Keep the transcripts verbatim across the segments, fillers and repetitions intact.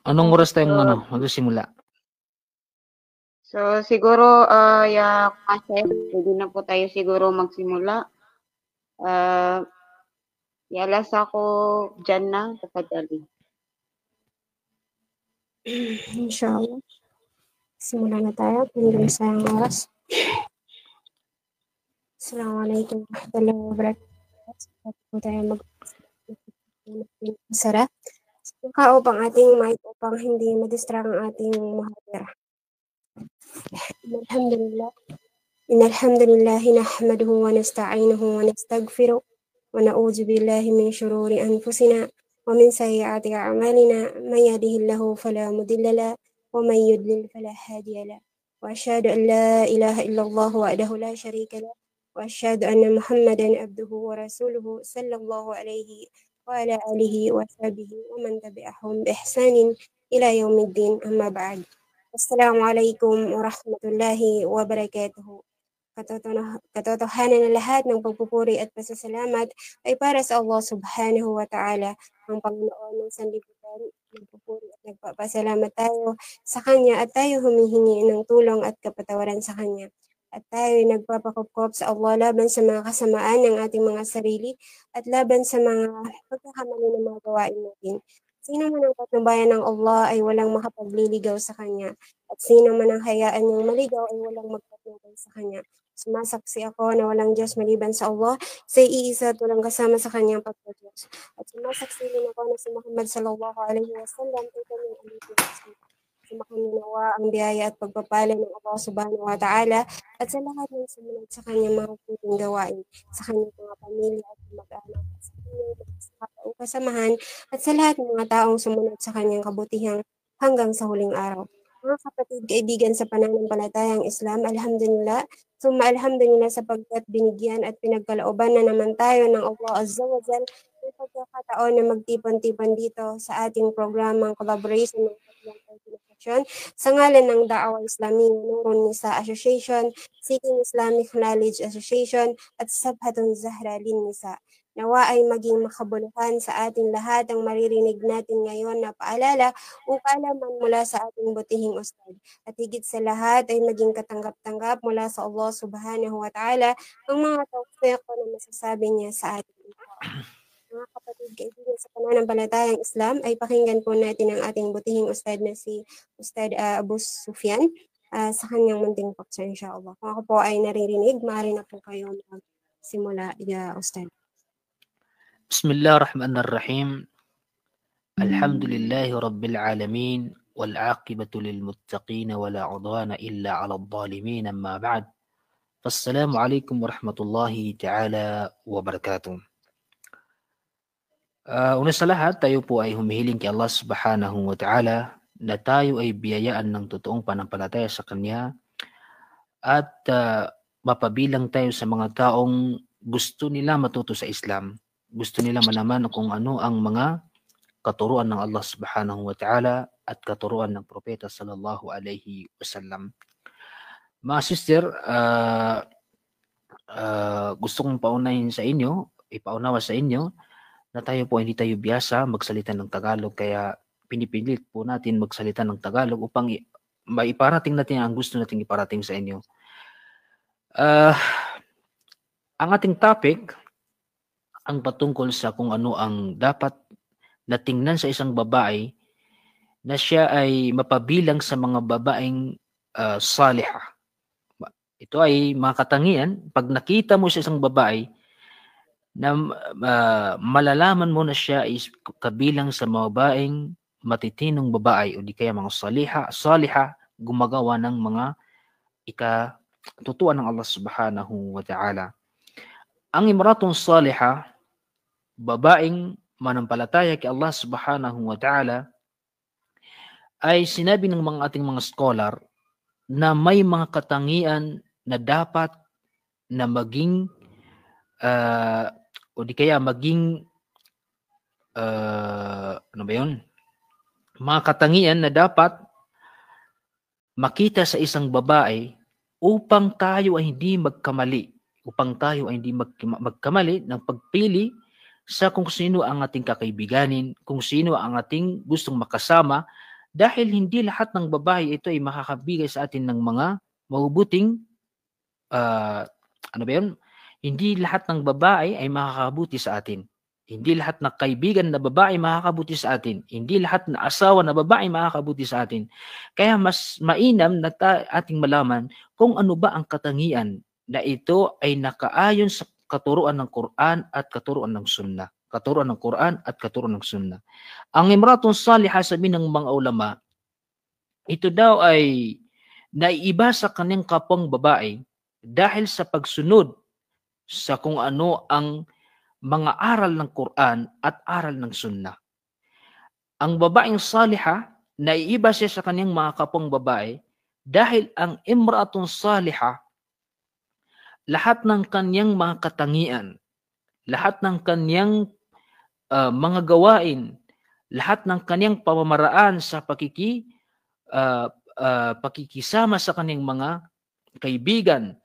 Anong oras tayo, ano, magsisimula? So, siguro, ah, ya, kasi pwede na po tayo siguro magsimula. Ah, ya, alas ako dyan na, tapadali. Inshallah. Simulan na tayo. Hanggang sa oras. Assalamualaikum warahmatullahi wabarakatuh. Sara. Maka upang ating mic upang hindi ma-distract ang ating muhadara. Alhamdulillah. إن الحمد لله نحمده ونستعينه ونستغفره ونعوذ بالله من شرور أنفسنا ومن سيئات أعمالنا. من يهده الله فلا مضل له ومن يضلل فلا هادي له. وأشهد أن لا إله إلا الله وحده لا شريك له، وأشهد أن محمدا عبده ورسوله، صلى الله عليه وعلى آله وصحبه ومن تبعهم بإحسان إلى يوم الدين. أما بعد. السلام عليكم ورحمة الله وبركاته. Katotono-, katotohanan a lahat ng pagpupuri at pasasalamat ay para sa Allah Subhanahu wa Ta'ala, ang Panginoon ng sanlibutan. Nagpupuri at nagpapasalamat tayo sa Kanya at tayo humihingi ng tulong at kapatawaran sa Kanya. At tayo ay nagpapakupkup sa Allah laban sa mga kasamaan ng ating mga sarili at laban sa mga pagkakamali ng mga gawain natin. Sino man ang patnubayan ng Allah ay walang makapagliligaw sa Kanya. At sino man ang hayaan niyang maligaw ay walang magpatnubay sa Kanya. Sumasaksi ako na walang Diyos maliban sa Allah, sa iisa at walang kasama sa Kanyang pagkadiyos. At sumasaksi rin ako na si Muhammad sallallahu alaihi wasallam ay Kanyang alipin. Sumakan niyo nawa ang biyaya at pagpapala ng Allah Subhanahu wa Ta'ala at sa lahat ng sumunod sa Kanyang mga mabuting gawain, sa Kanyang mga pamilya at kamag-anak, at sa Kanyang mga sahaba o kasamahan, at sa lahat ng mga taong sumunod sa Kanyang kabutihang hanggang sa huling araw. Mga kapatid, kaibigan sa pananampalatayang Islam, alhamdulillah, summa alhamdulillah, sapagkat binigyan at pinagkalooban na naman tayo ng Allah Azza wa Jal ng pagkakataon na magtipon-tipon dito sa ating programang collaboration ng Katilang Organization sa ngalan ng Da'wah Islamiyah Nurun Nisa Association, Seeking Islamic Knowledge Association, at Sabhatun Zahra Lin Nisa. Nawa ay maging makabuluhan sa ating lahat ang maririnig natin ngayon na paalala o kaalaman mula sa ating butihing ustad. At higit sa lahat ay maging katanggap-tanggap mula sa Allah Subhanahu wa Ta'ala ang mga tawfiq na masasabi niya sa ating ito. Mga kapatid, kaibigan sa pananampalatayang Islam, ay pakinggan po natin ang ating butihing ustad na si Ustad, ah, Abu Sufyan, ah, sa kanyang munting paksa, inshallah. Kung ako po ay naririnig, maaari na po kayo magsimula, ya Ustad. بسم الله الرحمن الرحيم. الحمد لله رب العالمين، والعاقبة للمتقين، ولا عدوان إلا على الظالمين، أما بعد. فالسلام عليكم ورحمة الله تعالى وبركاته. Ah, una sa lahat, tayo po ay humihiling kay Allah Subhanahu wa Ta'ala na tayo ay biyayaan ng totoong pananampalataya sa Kanya at, ah, mapabilang tayo sa mga taong gusto nila matuto sa Islam, gusto nila malaman kung ano ang mga katuruan ng Allah Subhanahu wa Ta'ala at katuruan ng Propeta Sallallahu Alaihi Wasallam. Mga sister, ah, ah, gusto kong paunahin sa inyo, ipaunawa sa inyo, na tayo po hindi tayo biyasa magsalita ng Tagalog, kaya pinipilit po natin magsalita ng Tagalog upang i-, maiparating natin ang gusto nating iparating sa inyo. Ah, ang ating topic, ang patungkol sa kung ano ang dapat na tingnan sa isang babae na siya ay mapabilang sa mga babaeng, ah, salihah. Ma-, ito ay mga katangian, pag nakita mo sa isang babae na, ah, malalaman mo na siya is kabilang sa mga babaeng matitinong babae o di kaya mga saliha, saliha, gumagawa ng mga ikatutuwa ng Allah Subhanahu wa Ta'ala. Ang imra'atun saliha, babaeng manampalataya kay Allah Subhanahu wa Ta'ala, ay sinabi ng mga ating mga scholar na may mga katangian na dapat na maging, ah, o di kaya maging, ah, ano ba yun? Mga katangian na dapat makita sa isang babae upang tayo ay hindi magkamali, upang tayo ay hindi magkama-, magkamali ng pagpili sa kung sino ang ating kakaibiganin, kung sino ang ating gustong makasama, dahil hindi lahat ng babae ito ay makakabigay sa atin ng mga mabubuting, ah, ano ba yun? Hindi lahat ng babae ay makakabuti sa atin. Hindi lahat ng kaibigan na babae makakabuti sa atin. Hindi lahat na asawa na babae makakabuti sa atin. Kaya mas mainam na ta-, ating malaman kung ano ba ang katangian na ito ay nakaayon sa katuruan ng Quran at katuruan ng Sunnah. Katuruan ng Quran at katuruan ng Sunnah. Ang imra'atun salihah, sabi ng mga ulama, ito daw ay naiiba sa kanyang kapwang babae dahil sa pagsunod sa kung ano ang mga aral ng Quran at aral ng Sunnah. Ang babaeng salihah, naiiba siya sa kanyang mga kapwang babae dahil ang imra'atun salihah, lahat ng kanyang mga katangian, lahat ng kanyang, ah, mga gawain, lahat ng kanyang pamamaraan sa pakiki-, ah, ah, pakikisama sa kanyang mga kaibigan,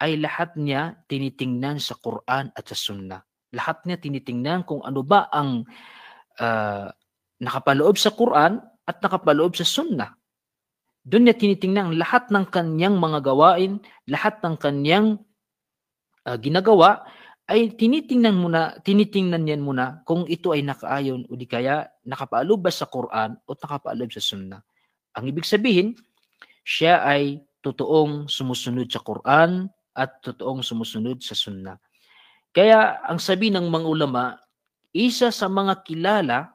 ay lahat niya tinitingnan sa Quran at sa Sunnah. Lahat niya tinitingnan kung ano ba ang, ah, nakapaloob sa Quran at nakapaloob sa Sunnah. Doon niya tinitingnan lahat ng kanyang mga gawain, lahat ng kanyang, ah, ginagawa, ay tinitingnan muna, tinitingnan niyan muna kung ito ay nakaayon o di kaya nakapaaloob ba sa Quran o nakapaaloob sa Sunnah. Ang ibig sabihin, siya ay totoong sumusunod sa Quran at totoong sumusunod sa Sunnah. Kaya ang sabi ng mga ulama, isa sa mga kilala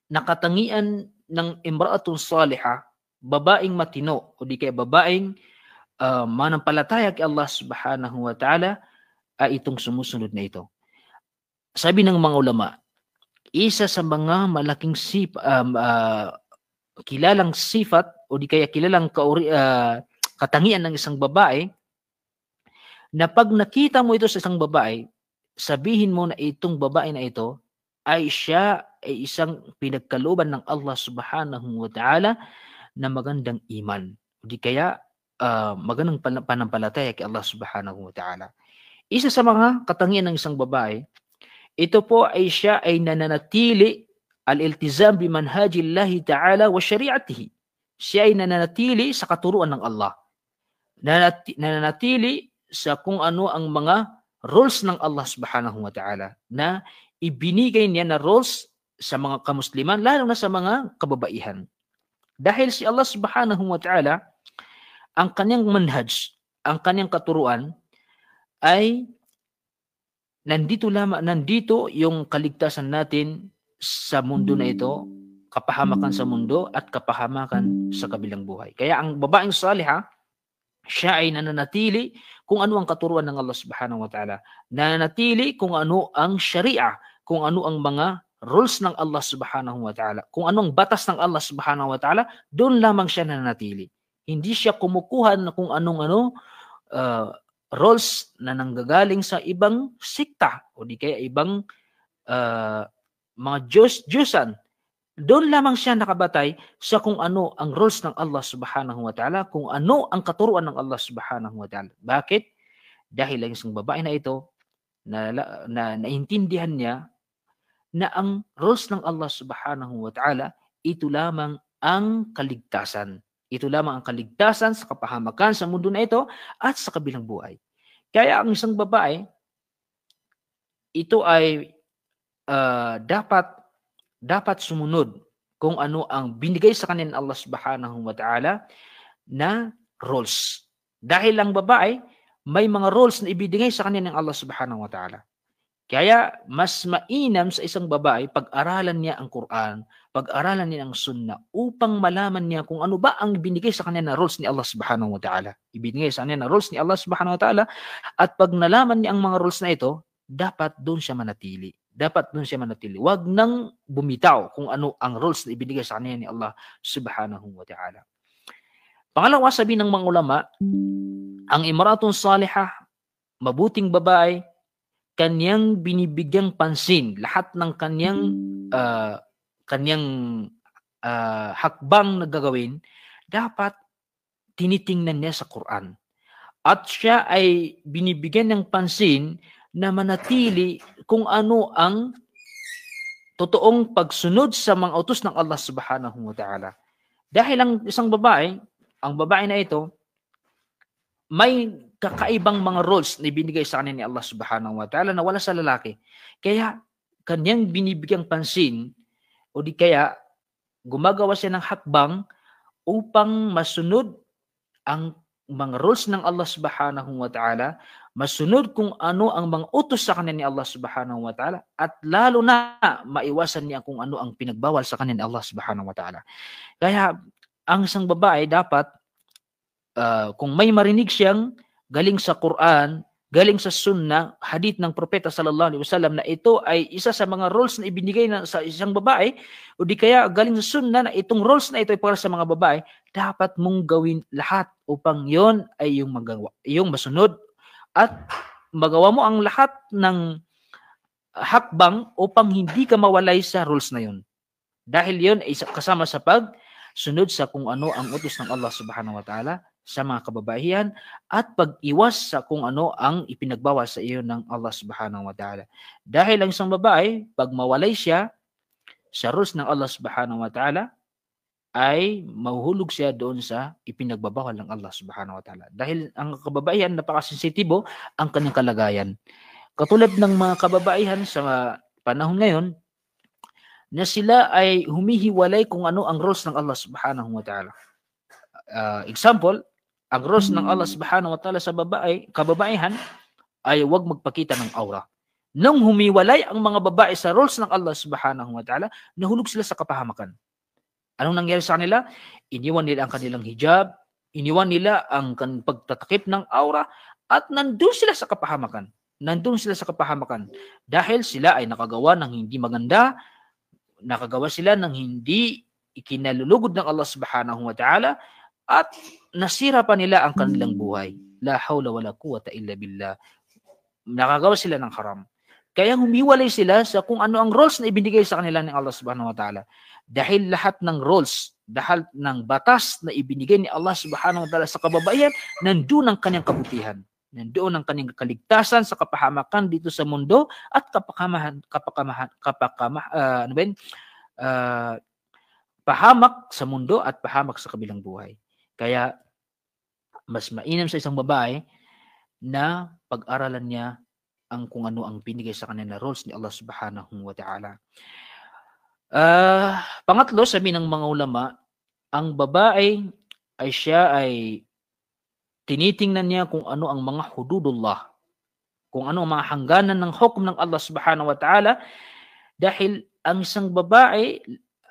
na katangian ng imra'atun salihah, babaeng matino, o di kaya babaeng, ah, manampalataya kay Allah Subhanahu wa Ta'ala, ay itong sumusunod na ito. Sabi ng mga ulama, isa sa mga malaking sip-, um, ah, kilalang sifat, o di kaya kilalang kauri-, ah, katangian ng isang babae, na pag nakita mo ito sa isang babae, sabihin mo na itong babae na ito ay siya ay isang pinagkalooban ng Allah Subhanahu wa Ta'ala na magandang iman. O di kaya, ah, magandang pana-, panampalataya kay Allah Subhanahu wa Ta'ala. Isa sa mga katangian ng isang babae, ito po ay siya ay nananatili al-iltizam bi manhajillahi ta'ala wa shari'atihi. Siya ay nananatili sa katuruan ng Allah. Nanati-, nananatili sa kung ano ang mga rules ng Allah Subhanahu wa Ta'ala na ibinigay niya na rules sa mga kamusliman, lalo na sa mga kababaihan. Dahil si Allah Subhanahu wa Ta'ala, ang kanyang manhaj, ang kanyang katuruan ay nandito lama-, nandito yung kaligtasan natin sa mundo na ito, kapahamakan sa mundo at kapahamakan sa kabilang buhay. Kaya ang babaeng salihah, siya ay nananatili kung ano ang katuruan ng Allah Subhanahu wa Ta'ala. Nananatili kung ano ang sharia, kung ano ang mga rules ng Allah Subhanahu wa Ta'ala, kung ano ang batas ng Allah Subhanahu wa Ta'ala, doon lamang siya nananatili. Hindi siya kumukuha ng kung anong ano, ah, rules na nanggagaling sa ibang sekta o di kaya ibang, ah, mga Diyos-Diyosan. Doon lamang siya nakabatay sa kung ano ang rules ng Allah Subhanahu wa Ta'ala, kung ano ang katuruan ng Allah Subhanahu wa Ta'ala. Bakit? Dahil ang isang babae na ito, na, na, naintindihan niya na ang rules ng Allah Subhanahu wa Ta'ala, ito lamang ang kaligtasan. Ito lamang ang kaligtasan sa kapahamakan sa mundo na ito at sa kabilang buhay. Kaya ang isang babae, ito ay, ah, dapat, dapat sumunod kung ano ang binigay sa kanya ng Allah Subhanahu wa Ta'ala na rules. Dahil ang babae, may mga rules na ibinigay sa kanya ng Allah Subhanahu wa Ta'ala. Kaya mas mainam sa isang babae, pag-aralan niya ang Quran, pag-aralan niya ang Sunnah, upang malaman niya kung ano ba ang ibinigay sa kanya na rules ni Allah Subhanahu wa Ta'ala. Ibinigay sa kanya na rules ni Allah Subhanahu wa Ta'ala, at pag nalaman niya ang mga rules na ito, dapat doon siya manatili. Dapat doon siya manatili. Wag nang bumitaw kung ano ang rules na ibinigay sa kanya ni Allah Subhanahu wa Ta'ala. Pangalawa, sabi ng mga ulama, ang imra'atun salihah, mabuting babae, kanyang binibigyang pansin, lahat ng kanyang, ah, kanyang, ah, hakbang na gagawin, dapat tinitingnan niya sa Quran. At siya ay binibigyan ng pansin na manatili kung ano ang totoong pagsunod sa mga utos ng Allah Subhanahu wa Ta'ala. Dahil ang isang babae, ang babae na ito, may kakaibang mga roles na ibinigay sa kanya ni Allah Subhanahu wa Ta'ala na wala sa lalaki. Kaya kanyang binibigyang pansin o di kaya gumagawa siya ng hakbang upang masunod ang mga rules ng Allah Subhanahu wa Ta'ala, masunod kung ano ang mga utos sa kanya ni Allah Subhanahu wa Ta'ala, at lalo na maiwasan niya kung ano ang pinagbawal sa kanya ni Allah Subhanahu wa Ta'ala. Kaya ang isang babae dapat, ah, kung may marinig siyang galing sa Quran, galing sa Sunnah, hadith ng Propeta sallallahu alaihi wasallam, na ito ay isa sa mga rules na ibinigay na sa isang babae, o di kaya galing sa Sunnah na itong rules na ito ay para sa mga babae, dapat mong gawin lahat upang yon ay yung magawa, yung masunod, at magawa mo ang lahat ng hakbang upang hindi ka mawalay sa rules na yun. Dahil yun ay isa, kasama sa pagsunod sa kung ano ang utos ng Allah Subhanahu wa Ta'ala sa mga kababaihan, at pag-iwas sa kung ano ang ipinagbawal sa iyo ng Allah Subhanahu wa Ta'ala. Dahil ang isang babae, pag mawalay siya sa rules ng Allah Subhanahu wa Ta'ala, ay mahuhulog siya doon sa ipinagbabawal ng Allah Subhanahu wa Ta'ala. Dahil ang kababaihan, napakasensitibo ang kanyang kalagayan. Katulad ng mga kababaihan sa panahon ngayon, na sila ay humihiwalay kung ano ang rules ng Allah Subhanahu wa Ta'ala. Ah, example, ang rules ng Allah Subhanahu wa Ta'ala sa babae, kababaihan, ay huwag magpakita ng aura. Nung humiwalay ang mga babae sa rules ng Allah Subhanahu wa Ta'ala, nahulog sila sa kapahamakan. Anong nangyari sa kanila? Iniwan nila ang kanilang hijab, iniwan nila ang kan-, pagtatakip ng aura, at nandun sila sa kapahamakan. Nandun sila sa kapahamakan. Dahil sila ay nakagawa ng hindi maganda, nakagawa sila ng hindi ikinalulugod ng Allah Subhanahu wa Ta'ala, at nasira pa nila ang kanilang buhay. La hawla wala quwwata illa billah. Nakagawa sila ng haram. Kaya humiwalay sila sa kung ano ang rules na ibinigay sa kanila ng Allah Subhanahu wa Ta'ala. Dahil lahat ng rules, lahat ng batas na ibinigay ni Allah Subhanahu wa Ta'ala sa kababaihan, nandoon ang kanyang kabutihan. Nandoon ang kanyang kaligtasan sa kapahamakan dito sa mundo at kapakamahan, kapakamahan, kapakamah-, ah, ano ba yun? Ah, pahamak sa mundo at pahamak sa kabilang buhay. Kaya mas mainam sa isang babae na pag-aralan niya ang kung ano ang binigay sa kanya na rules ni Allah Subhanahu wa Ta'ala. Ah, pangatlo, sabi ng mga ulama, ang babae ay siya ay tinitingnan niya kung ano ang mga hududullah, kung ano ang mga hangganan ng hukom ng Allah Subhanahu wa Ta'ala, dahil ang isang babae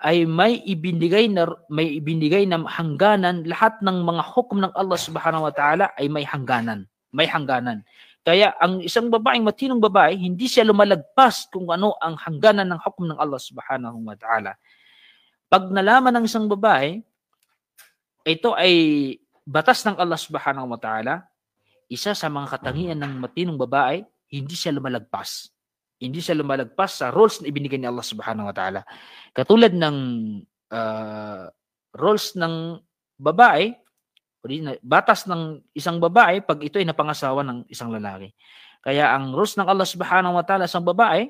ay may ibinigay na, may ibinigay na hangganan, lahat ng mga hukom ng Allah Subhanahu wa Ta'ala ay may hangganan, may hangganan. Kaya ang isang babaeng matinong babae, hindi siya lumalagpas kung ano ang hangganan ng hukom ng Allah Subhanahu wa Ta'ala. Pag nalaman ng isang babae, ito ay batas ng Allah Subhanahu wa Ta'ala, isa sa mga katangian ng matinong babae, hindi siya lumalagpas. Hindi siya lumalagpas sa rules na ibinigay ni Allah Subhanahu wa Ta'ala. Katulad ng, ah, rules ng babae, o di na, batas ng isang babae pag ito ay napangasawa ng isang lalaki. Kaya ang rules ng Allah Subhanahu wa Ta'ala sa babae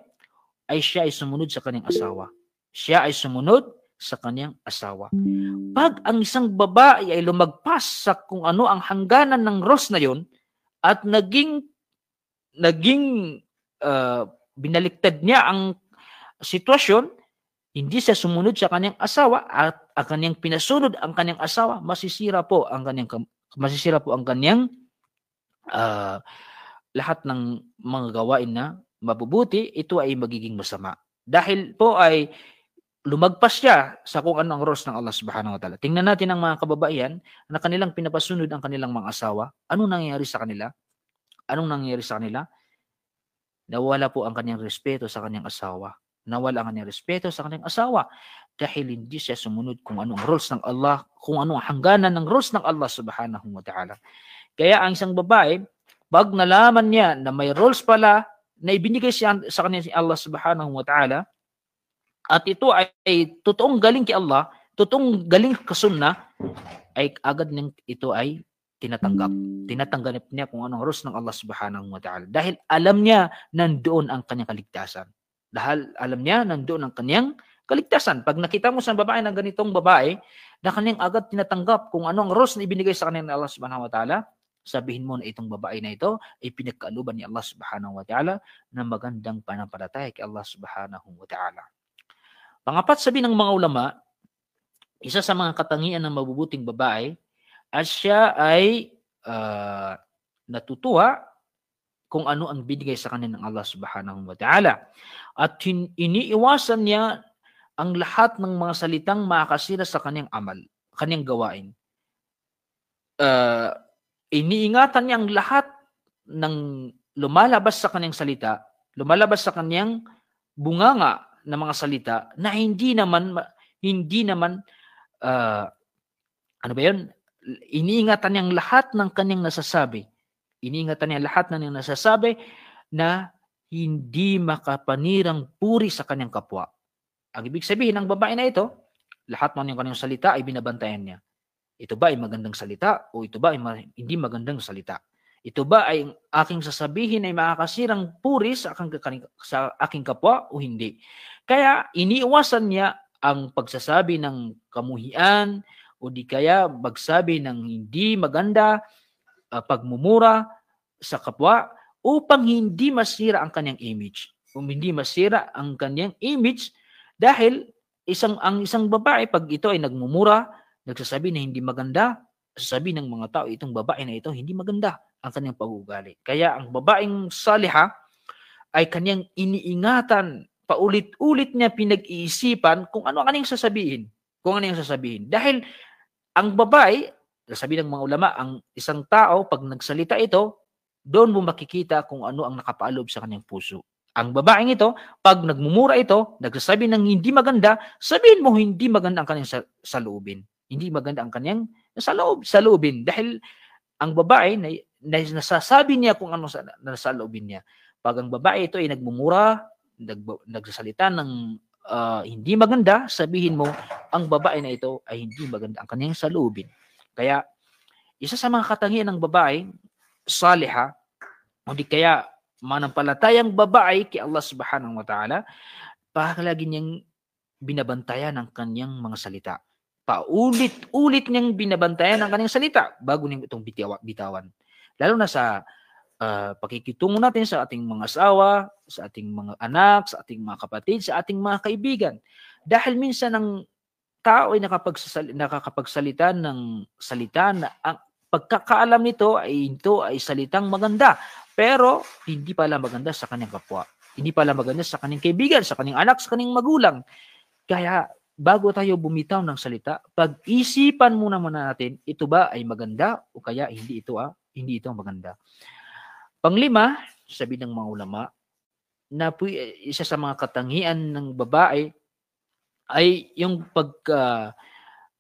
ay siya ay sumunod sa kanyang asawa. Siya ay sumunod sa kanyang asawa. Pag ang isang babae ay lumagpas sa kung ano ang hangganan ng rules na yun at naging, naging, ah, binaliktad niya ang sitwasyon, hindi siya sumunod sa kanyang asawa at ang kanyang pinasunod ang kanyang asawa, masisira po ang kanyang kam-, masisira po ang kanyang, ah, lahat ng mga gawain na mabubuti, ito ay magiging masama. Dahil po ay lumagpas siya sa kung ano ang rules ng Allah Subhanahu wa Ta'ala. Tingnan natin ang mga kababaihan na kanilang pinapasunod ang kanilang mga asawa. Anong nangyayari sa kanila? Anong nangyayari sa kanila? Nawala po ang kanyang respeto sa kanyang asawa. Nawala ang kanyang respeto sa kanyang asawa dahil hindi siya sumunod kung ano ang rules ng Allah, kung ano ang hangganan ng rules ng Allah Subhanahu wa Ta'ala. Kaya ang isang babae, pag nalaman niya na may rules pala na ibinigay siya sa kanya ni Allah Subhanahu wa Ta'ala, at ito ay, ay totoong galing kay Allah, totoong galing ka sunnah, ay agad niyang ito ay tinatanggap. Tinatanggap niya kung ano ang rules ng Allah Subhanahu wa Ta'ala. Dahil alam niya nandoon ang kanyang kaligtasan. Dahil alam niya nandoon ang kanyang kaligtasan. Pag nakita mo sa babae na ganitong babae, na kanyang agad tinatanggap kung ano ang rules na ibinigay sa kanya ng Allah Subhanahu wa Ta'ala, sabihin mo na itong babae na ito ay pinagkalooban ni Allah Subhanahu wa Ta'ala na magandang pananampalataya kay Allah Subhanahu wa Ta'ala. Pangapat, sabi ng mga ulama, isa sa mga katangian ng mabubuting babae, at siya ay, ah, natutuwa kung ano ang binigay sa kanya ng Allah Subhanahu wa Ta'ala. At hin-, iniiwasan niya ang lahat ng mga salitang makakasira sa kanyang amal, kanyang gawain. Ah, iniingatan niya ang lahat ng lumalabas sa kanyang salita, lumalabas sa kanyang bunganga ng mga salita na hindi naman ma-, hindi naman, ah, ano ba yun? Iniingatan niya ang lahat ng kanyang nasasabi. Iniingatan niya lahat ng kanyang nasasabi na hindi makapanirang puri sa kanyang kapwa. Ang ibig sabihin ng babae na ito, lahat ng kanyang salita ay binabantayan niya. Ito ba ay magandang salita o ito ba ay ma-, hindi magandang salita? Ito ba ay aking sasabihin ay makakasirang puri sa aking, sa aking kapwa o hindi? Kaya iniiwasan niya ang pagsasabi ng kamuhian o di kaya magsabi ng hindi maganda, ah, pagmumura sa kapwa upang hindi masira ang kanyang image. Kung hindi masira ang kanyang image, dahil isang, ang isang babae, pag ito ay nagmumura, nagsasabi na hindi maganda, sasabi ng mga tao, "Itong babae na ito, hindi maganda ang kanyang pag-uugali." Kaya ang babaeng saliha ay kanyang iniingatan, paulit-ulit niya pinag-iisipan kung ano ang kanyang sasabihin. Kung ano yung sasabihin. Dahil ang babae, sabi ng mga ulama, ang isang tao, pag nagsalita ito, doon mo makikita kung ano ang nakapaaloob sa kanyang puso. Ang babaeng ito, pag nagmumura ito, nagsasabi ng hindi maganda, sabihin mo hindi maganda ang kanyang sa-, saloobin. Hindi maganda ang kanyang saloob, saloobin. Dahil ang babae, na, na, nasasabi niya kung ano sa, nasa loobin niya. Pag ang babae ito ay nagmumura, nag-, nagsasalita ng, ah, hindi maganda, sabihin mo, ang babae na ito ay hindi maganda ang kanyang saloobin. Kaya, isa sa mga katangian ng babae, saliha, o di kaya manampalatayang babae kay Allah Subhanahu wa Ta'ala, palagi niyang binabantayan ang kanyang mga salita. Paulit-ulit niyang binabantayan ang kanyang salita bago niya itong bitiawa-, bitawan. Lalo na sa, ah, pakikitungo natin sa ating mga asawa, sa ating mga anak, sa ating mga kapatid, sa ating mga kaibigan. Dahil minsan ang tao ay nakapagsasal-, nakakapagsalita ng salita na ang pagkakaalam nito ay ito ay salitang maganda, pero hindi pala maganda sa kanyang kapwa. Hindi pala maganda sa kanyang kaibigan, sa kanyang anak, sa kanyang magulang. Kaya bago tayo bumitaw ng salita, pag-isipan muna, muna natin, ito ba ay maganda o kaya hindi ito, ah, hindi ito maganda. Panglima, sabi ng mga ulama, na pwi-, isa sa mga katangian ng babae ay yung pagka,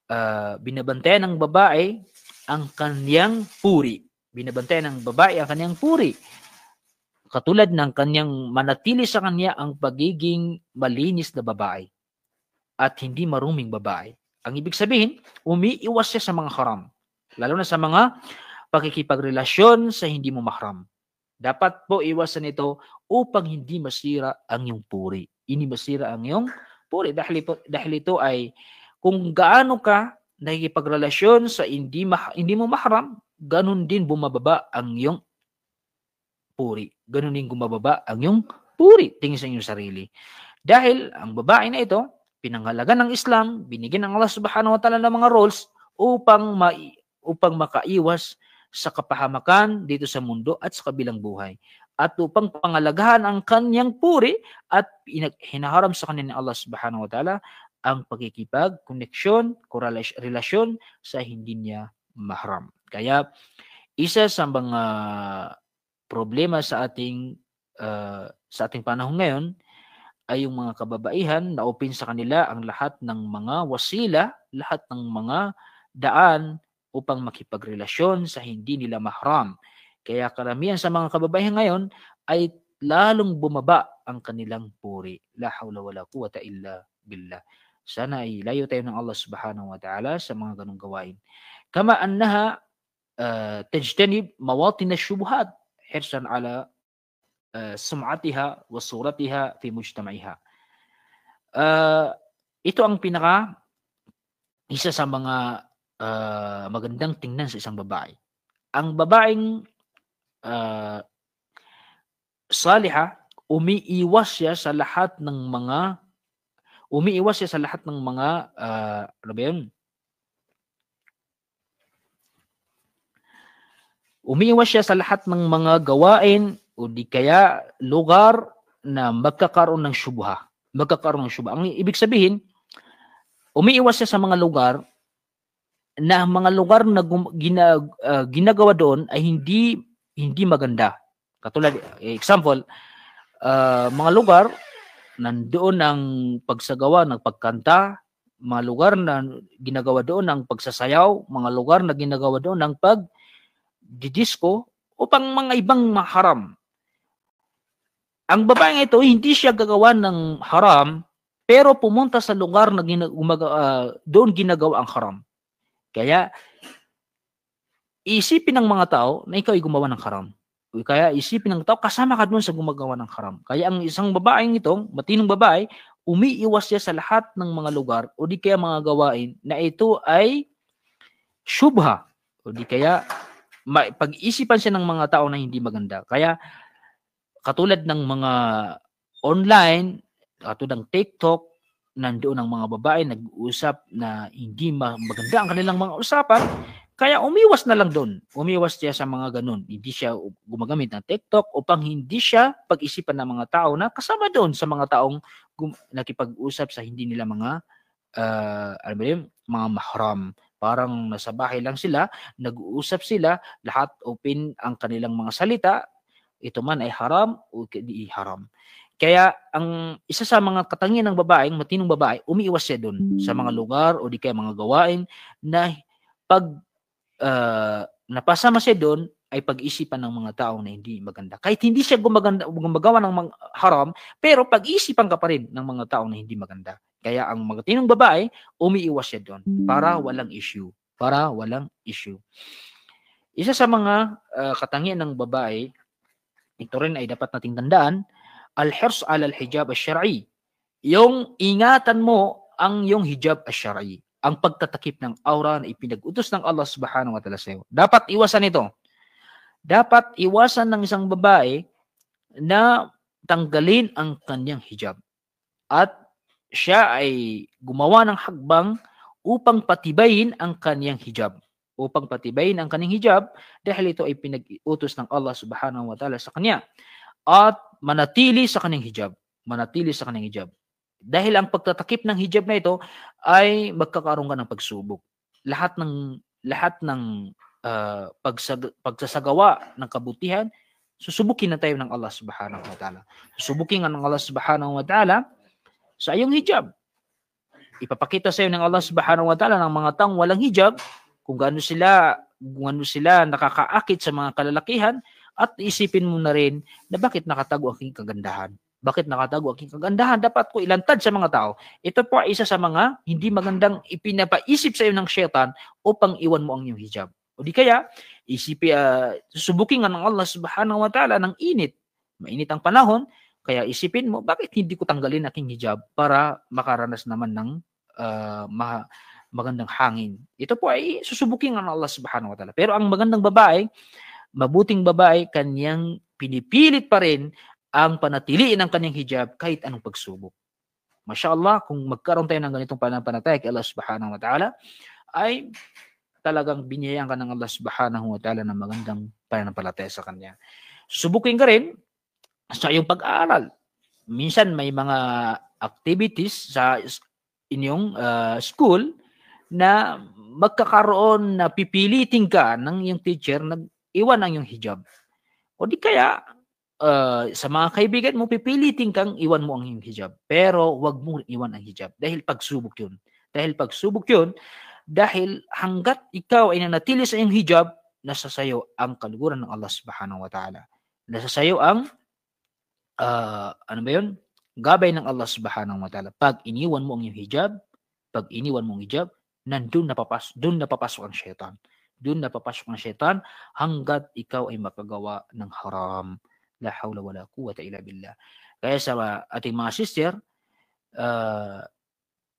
ah, binabantayan ng babae ang kanyang puri. Binabantayan ng babae ang kanyang puri. Katulad ng kanyang manatili sa kanya ang pagiging malinis na babae at hindi maruming babae. Ang ibig sabihin, umiiwas siya sa mga haram, lalo na sa mga pakikipagrelasyon sa hindi mo mahram. Dapat po iwasan ito upang hindi masira ang iyong puri. Hindi masira ang iyong puri. Dahil ito, dahil ito ay kung gaano ka nakikipagrelasyon sa hindi mah-, hindi mo mahram, ganun din bumababa ang iyong puri. Ganun din bumababa ang iyong puri, tingin sa iyong sarili. Dahil ang babae na ito, pinangalaga ng Islam, binigyan ng Allah Subhanahu wa Ta'ala ng mga rules upang mai-, upang makaiwas sa kapahamakan dito sa mundo at sa kabilang buhay. At upang pangalagahan ang kanyang puri at inag-, hinaharam sa kanya ng Allah Subhanahu wa Ta'ala ang pakikipagkoneksyon, korela-, relasyon sa hindi niya mahram. Kaya isa sa mga problema sa ating, ah, sa ating panahon ngayon ay yung mga kababaihan na open sa kanila ang lahat ng mga wasila, lahat ng mga daan upang makipagrelasyon sa hindi nila mahram. Kaya karamihan sa mga kababaihan ngayon ay lalong bumaba ang kanilang puri. La hawla wala quwwata illa billah. Sana ay layo tayo ng Allah Subhanahu wa Ta'ala sa mga ganong gawain. Kama annaha ah, tajtanib mawatin ash-shubuhat hirsan ala, ah, sum'atiha wa suratiha fi mujtama'iha. Ah, ito ang pinaka isa sa mga, ah, magandang tingnan sa isang babae. Ang babaeng, ah, saliha, umiiwas siya sa lahat ng mga, umiiwas siya sa lahat ng mga, ah, ano ba yun? Umiiwas siya sa lahat ng mga gawain o di kaya lugar na magkakaroon ng shubha. Magkakaroon ng shubha. Ang ibig sabihin, umiiwas siya sa mga lugar na, mga lugar na gum-, gina-, ah, ginagawa doon ay hindi, hindi maganda. Katulad, eh, example, ah, mga lugar nandoon ang pagsagawa ng pagkanta, mga lugar na ginagawa doon ang pagsasayaw, mga lugar na ginagawa doon ang pagdidisko, o pang mga ibang maharam. Ang babaeng ito, hindi siya gagawa ng haram, pero pumunta sa lugar na gina-, gumaga-, ah, doon ginagawa ang haram. Kaya, isipin ng mga tao na ikaw ay gumawa ng haram. O kaya, isipin ng tao, kasama ka doon sa gumagawa ng haram. Kaya ang isang babaeng ito, matinong babae, umiiwas siya sa lahat ng mga lugar o di kaya mga gawain na ito ay shubha. O di kaya, ma-, pag-isipan siya ng mga tao na hindi maganda. Kaya, katulad ng mga online, katulad ng TikTok, nandoon ang mga babae nag-uusap na hindi ma-, maganda ang kanilang mga usapan, kaya umiwas na lang doon. Umiwas siya sa mga ganun. Hindi siya u-, gumagamit ng TikTok upang hindi siya pag-isipan ng mga tao na kasama doon sa mga taong gum-, nakipag-usap sa hindi nila mga, ah, ano ba yun? Mga mahram. Parang nasa bahay lang sila, nag-uusap sila, lahat open ang kanilang mga salita, ito man ay haram o ki-, di haram. Kaya ang isa sa mga katangian ng babaeng, matinong babae, umiiwas siya doon sa mga lugar o di kaya mga gawain na pag, ah, napasama siya doon ay pag-isipan ng mga tao na hindi maganda. Kahit hindi siya gumaganda, gumagawa ng mga haram, pero pag-iisipan ka pa rin ng mga tao na hindi maganda. Kaya ang matinong babae, umiiwas siya doon para walang issue. Para walang issue. Isa sa mga, ah, katangian ng babae, ito rin ay dapat nating tandaan, al-hirs ala al-hijab ash-shar'i. Yung ingatan mo ang yung hijab ash-shar'i, ang pagtatakip ng aura na ipinag-utos ng Allah Subhanahu wa Ta'ala sa'yo. Dapat iwasan ito. Dapat iwasan ng isang babae na tanggalin ang kanyang hijab. At siya ay gumawa ng hakbang upang patibayin ang kanyang hijab. Upang patibayin ang kanyang hijab, dahil ito ay pinag-utos ng Allah Subhanahu wa Ta'ala sa kanya. At manatili sa kanyang hijab. Manatili sa kanyang hijab. Dahil ang pagtatakip ng hijab na ito ay magkakaroon ka ng pagsubok. Lahat ng, lahat ng, ah, pagsag-, pagsasagawa ng kabutihan, susubukin na tayo ng Allah Subhanahu wa Ta'ala. Susubukin ka ng Allah Subhanahu wa Ta'ala sa iyong hijab. Ipapakita sa'yo ng Allah Subhanahu wa Ta'ala ng mga taong walang hijab, kung gaano sila, kung gaano sila nakakaakit sa mga kalalakihan, at isipin mo na rin na bakit nakatago ang aking kagandahan. Bakit nakatago ang aking kagandahan? Dapat ko ilantad sa mga tao. Ito po ay isa sa mga hindi magandang ipinapaisip sa iyo ng shaitan upang iwan mo ang iyong hijab. O di kaya, isipi-, ah, susubukin ka ng Allah Subhanahu wa Ta'ala ng init. Mainit ang panahon, kaya isipin mo, "Bakit hindi ko tanggalin aking hijab para makaranas naman ng, ah, ma-, magandang hangin?" Ito po ay susubukin ka ng Allah Subhanahu wa Ta'ala. Pero ang magandang babae, mabuting babae, kanyang pinipilit pa rin ang panatiliin ang kanyang hijab kahit anong pagsubok. Masha Allah, kung magkaroon tayo ng ganitong pananampalataya kay Allah Subhanahu wa Ta'ala, ay talagang biniyayaan ka ng Allah Subhanahu wa Ta'ala ng magandang pananampalataya sa Kanya. Susubukin ka rin sa iyong pag-aaral. Minsan may mga activities sa s-, inyong, ah, school na magkakaroon na pipilitin ka ng iyong teacher na iwan ang iyong hijab. O di kaya, ah, sa mga kaibigan mo, pipilitin kang iwan mo ang iyong hijab. Pero wag mong iwan ang hijab dahil pagsubok yun. Dahil pagsubok yun, dahil hanggat ikaw ay nanatili sa iyong hijab, nasa sayo ang kaluguran ng Allah Subhanahu wa Ta'ala. Nasa sayo ang, ah, ano ba yun? Gabay ng Allah Subhanahu wa Ta'ala. Pag iniwan mo ang iyong hijab, pag iniwan mo ang hijab, nandun napapas-, dun napapasok ang shaitan. Doon na papasok ang shaytan hanggat ikaw ay makagawa ng haram. La hawla wala quwwata illa billah. Kaya sa ating mga sister, ah,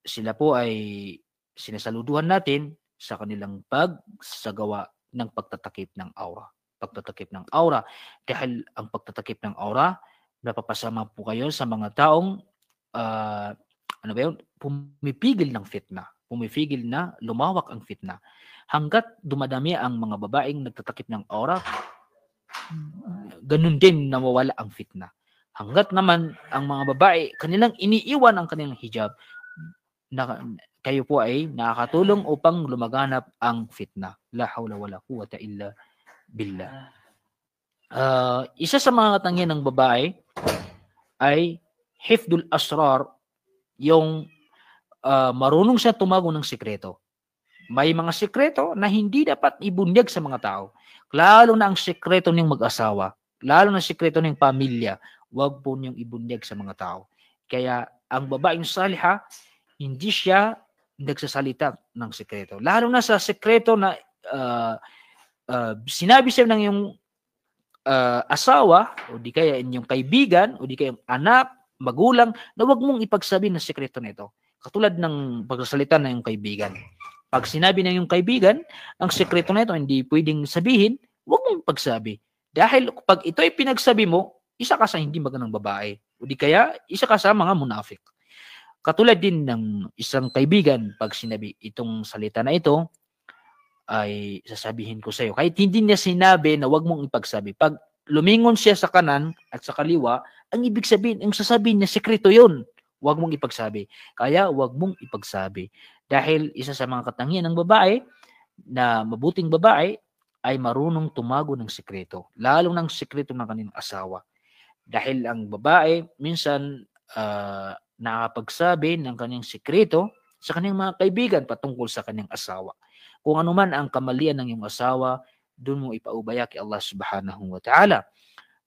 sila po ay sinasaluduhan natin sa kanilang pagsagawa ng pagtatakip ng aura. Pagtatakip ng aura. Dahil ang pagtatakip ng aura, napapasama po kayo sa mga taong, ah, ano ba yun? Pumipigil ng fitna. Pumipigil na lumawak ang fitna. Hanggat dumadami ang mga babaeng nagtatakip ng aura, ganun din nawawala ang fitna. Hanggat naman ang mga babae, kanilang iniiwan ang kanilang hijab, na, kayo po ay nakakatulong upang lumaganap ang fitna. La hawla wala quwwata illa billah. Ah, isa sa mga katangian ng babae ay hifdul asrar, yung, ah, marunong siya tumago ng sikreto. May mga sikreto na hindi dapat ibunyag sa mga tao. Lalo na ang sikreto niyong mag-asawa. Lalo na sikreto niyong pamilya. Huwag po niyong ibunyag sa mga tao. Kaya ang babaeng saliha, hindi siya nagsasalita ng sikreto. Lalo na sa sikreto na, ah, ah, sinabi siya ng iyong, ah, asawa, o di kaya inyong kaibigan, o di kaya anak, magulang, na huwag mong ipagsabi ng sikreto na ito. Katulad ng pagsasalita ng iyong kaibigan. Pag sinabi ng iyong kaibigan, ang sikreto na ito, hindi pwedeng sabihin, huwag mong pagsabi. Dahil pag ito ay pinagsabi mo, isa ka sa hindi magandang babae. O di kaya, isa ka sa mga munafik. Katulad din ng isang kaibigan, pag sinabi itong salita na ito, ay sasabihin ko sa'yo. Kahit hindi niya sinabi na wag mong ipagsabi. Pag lumingon siya sa kanan at sa kaliwa, ang ibig sabihin, ang sasabihin niya, sikreto yun. Wag mong ipagsabi. Kaya wag mong ipagsabi. Dahil isa sa mga katangian ng babae, na mabuting babae, ay marunong tumago ng sikreto. Lalo ng sikreto ng kanilang asawa. Dahil ang babae, minsan, ah, nakakapagsabi ng kanyang sikreto sa kanyang mga kaibigan patungkol sa kanyang asawa. Kung ano man ang kamalian ng iyong asawa, doon mo ipaubaya kay Allah Subhanahu wa Ta'ala.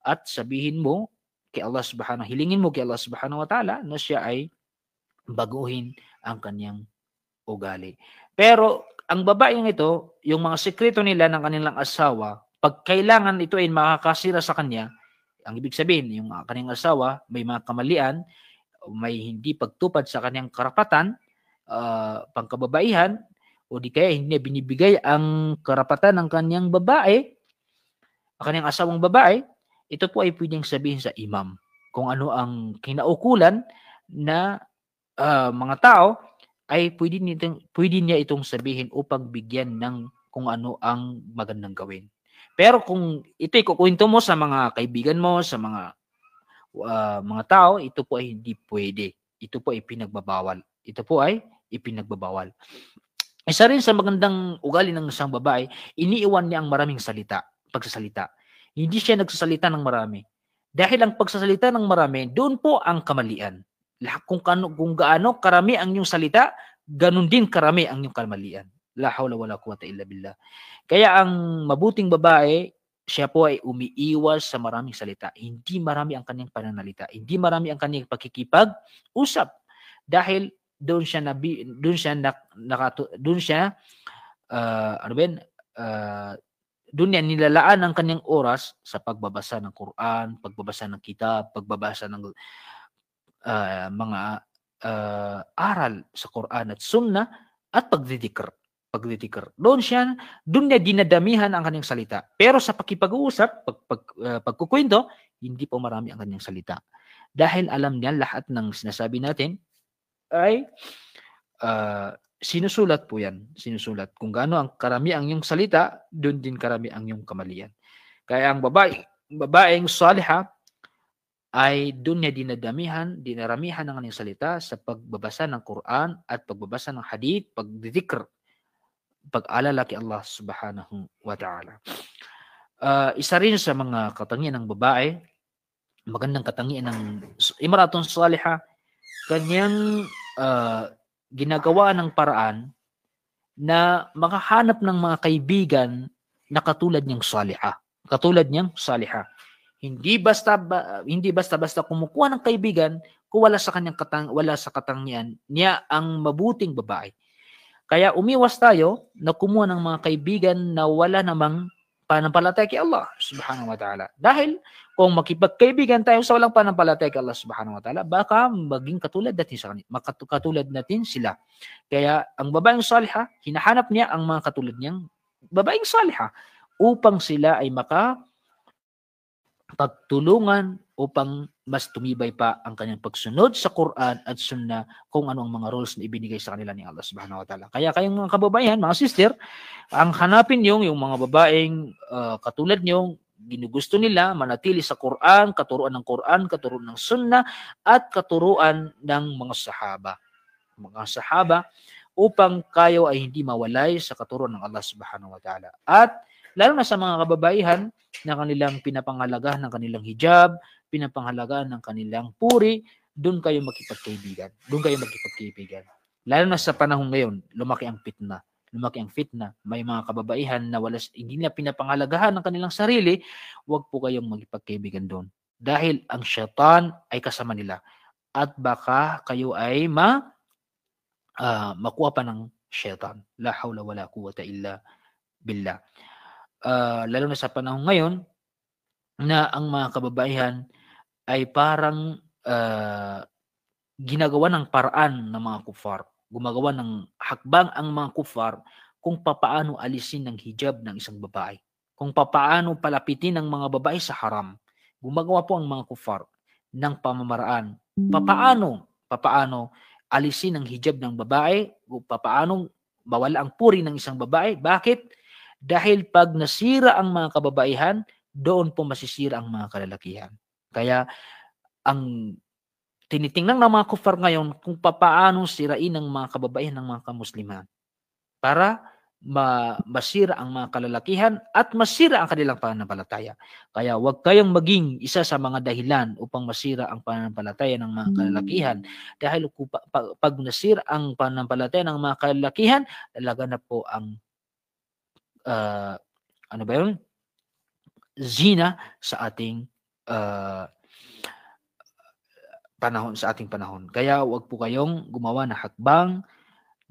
At sabihin mo kay Allah Subhanahu, hilingin mo kay Allah Subhanahu wa Ta'ala na siya ay baguhin ang kanyang ugali. Pero ang babaeng ito, yung mga sikreto nila ng kanilang asawa, pag kailangan ito ay makakasira sa kanya, ang ibig sabihin, yung, ah, kanyang asawa, may mga kamalian, may hindi pagtupad sa kanyang karapatan, ah, pangkababaihan, o di kaya hindi niya binibigay ang karapatan ng kanyang babae, ang kanyang asawang babae, ito po ay pwedeng sabihin sa imam kung ano ang kinaukulan na, ah, mga tao, ay pwede nitong, pwede niya itong sabihin upang bigyan ng kung ano ang magandang gawin. Pero kung ito ikukwento mo sa mga kaibigan mo, sa mga, ah, mga tao, ito po ay hindi pwede. Ito po ay pinagbabawal. Ito po ay ipinagbabawal. Isa rin sa magandang ugali ng isang babae, iniiwan niya ang maraming salita, pagsasalita. Hindi siya nagsasalita ng marami. Dahil ang pagsasalita ng marami, doon po ang kamalian. Lah-, kung kano, kung gaano karami ang iyong salita, ganun din karami ang iyong kamalian. La hawla wala quwwata illa billah. Kaya ang mabuting babae, siya po ay umiiwas sa maraming salita. Hindi marami ang kanyang pananalita. Hindi marami ang kanyang pakikipag-usap. Dahil doon siya nabi-, doon siya nak-, nakatu-, doon siya, ah, ano ba yun? Ah, doon niya nilalaan ang kanyang oras sa pagbabasa ng Quran, pagbabasa ng kitab, pagbabasa ng, ah, mga, ah, aral sa Quran at Sunnah, at pagdidikr. Pagdidikr. Doon siya, doon niya dinadamihan ang kanyang salita. Pero sa pakipag-uusap, pag, pag, ah, pagkukwento, hindi po marami ang kanyang salita. Dahil alam niya lahat ng sinasabi natin ay, ah, sinusulat po yan. Sinusulat. Kung gaano ang karami ang iyong salita, doon din karami ang iyong kamalian. Kaya ang babae, babaeng saliha ay doon niya dinadamihan, dinaramihan ang kanyang salita sa pagbabasa ng Quran at pagbabasa ng hadith, pagdidikr, pag-alala kay Allah Subhanahu wa Ta'ala. Ah, isa rin sa mga katangian ng babae, magandang katangian ng s-, imra'atun saliha, kanyang, ah, ginagawa ng paraan na makahanap ng mga kaibigan na katulad niyang saliha. Katulad niyang saliha. Hindi basta ba-, hindi basta-basta kumukuha ng kaibigan kung wala sa kanyang katang-, wala sa katangian niya ang mabuting babae. Kaya umiwas tayo na kumuha ng mga kaibigan na wala namang pananampalataya kay Allah subhanahu wa ta'ala. Dahil kung makipagkaibigan tayo sa walang pananampalataya kay Allah subhanahu wa ta'ala, baka maging katulad natin sa kanila, makatu-, katulad natin sila. Kaya ang babaeng saliha, hinahanap niya ang mga katulad niyang babaeng saliha upang sila ay makapagtulungan, upang mas tumibay pa ang kanyang pagsunod sa Quran at Sunnah, kung ano ang mga rules na ibinigay sa kanila ni Allah subhanahu wa ta'ala. Kaya kayong mga kababaihan, mga sister, ang hanapin yung, yung mga babaeng, ah, katulad nyo, ginugusto nila manatili sa Quran, katuruan ng Quran, katuruan ng Sunnah, at katuruan ng mga sahaba. Mga sahaba, upang kayo ay hindi mawalay sa katuruan ng Allah subhanahu wa ta'ala. At lalo na sa mga kababaihan na kanilang pinapangalagahan ng kanilang hijab, pinapangalagahan ng kanilang puri, doon kayo makipagkaibigan. Doon kayo makipagkaibigan. Lalo na sa panahon ngayon, lumaki ang fitna. Lumaki ang fitna. May mga kababaihan na wala s-, hindi nila pinapangalagahan ang kanilang sarili, wag po kayong magipagkaibigan doon. Dahil ang shaitan ay kasama nila. At baka kayo ay ma-, ah, makuha pa ng shaitan. La hawla wala quwwata illa billah. Ah, lalo na sa panahon ngayon na ang mga kababaihan ay parang, ah, ginagawa ng paraan ng mga kuffar. Gumagawa ng hakbang ang mga kuffar kung papaano alisin ang hijab ng isang babae. Kung papaano palapitin ang mga babae sa haram. Gumagawa po ang mga kuffar ng pamamaraan. Papaano, papaano alisin ang hijab ng babae, o papaano mawala ang puri ng isang babae. Bakit? Dahil pag nasira ang mga kababaihan, doon po masisira ang mga kalalakihan. Kaya ang tinitingnan ng mga kuffar ngayon kung papaano sirain ang mga kababaihan ng mga kamusliman para ma-, masira ang mga kalalakihan at masira ang kanilang pananampalataya. Kaya huwag kayong maging isa sa mga dahilan upang masira ang pananampalataya ng mga kalalakihan. Dahil kung pa-, pa-, pag nasira ang pananampalataya ng mga kalalakihan, talaga na po ang, ah, ano ba yun? Zina sa ating, ah, panahon, sa ating panahon. Kaya huwag po kayong gumawa ng hakbang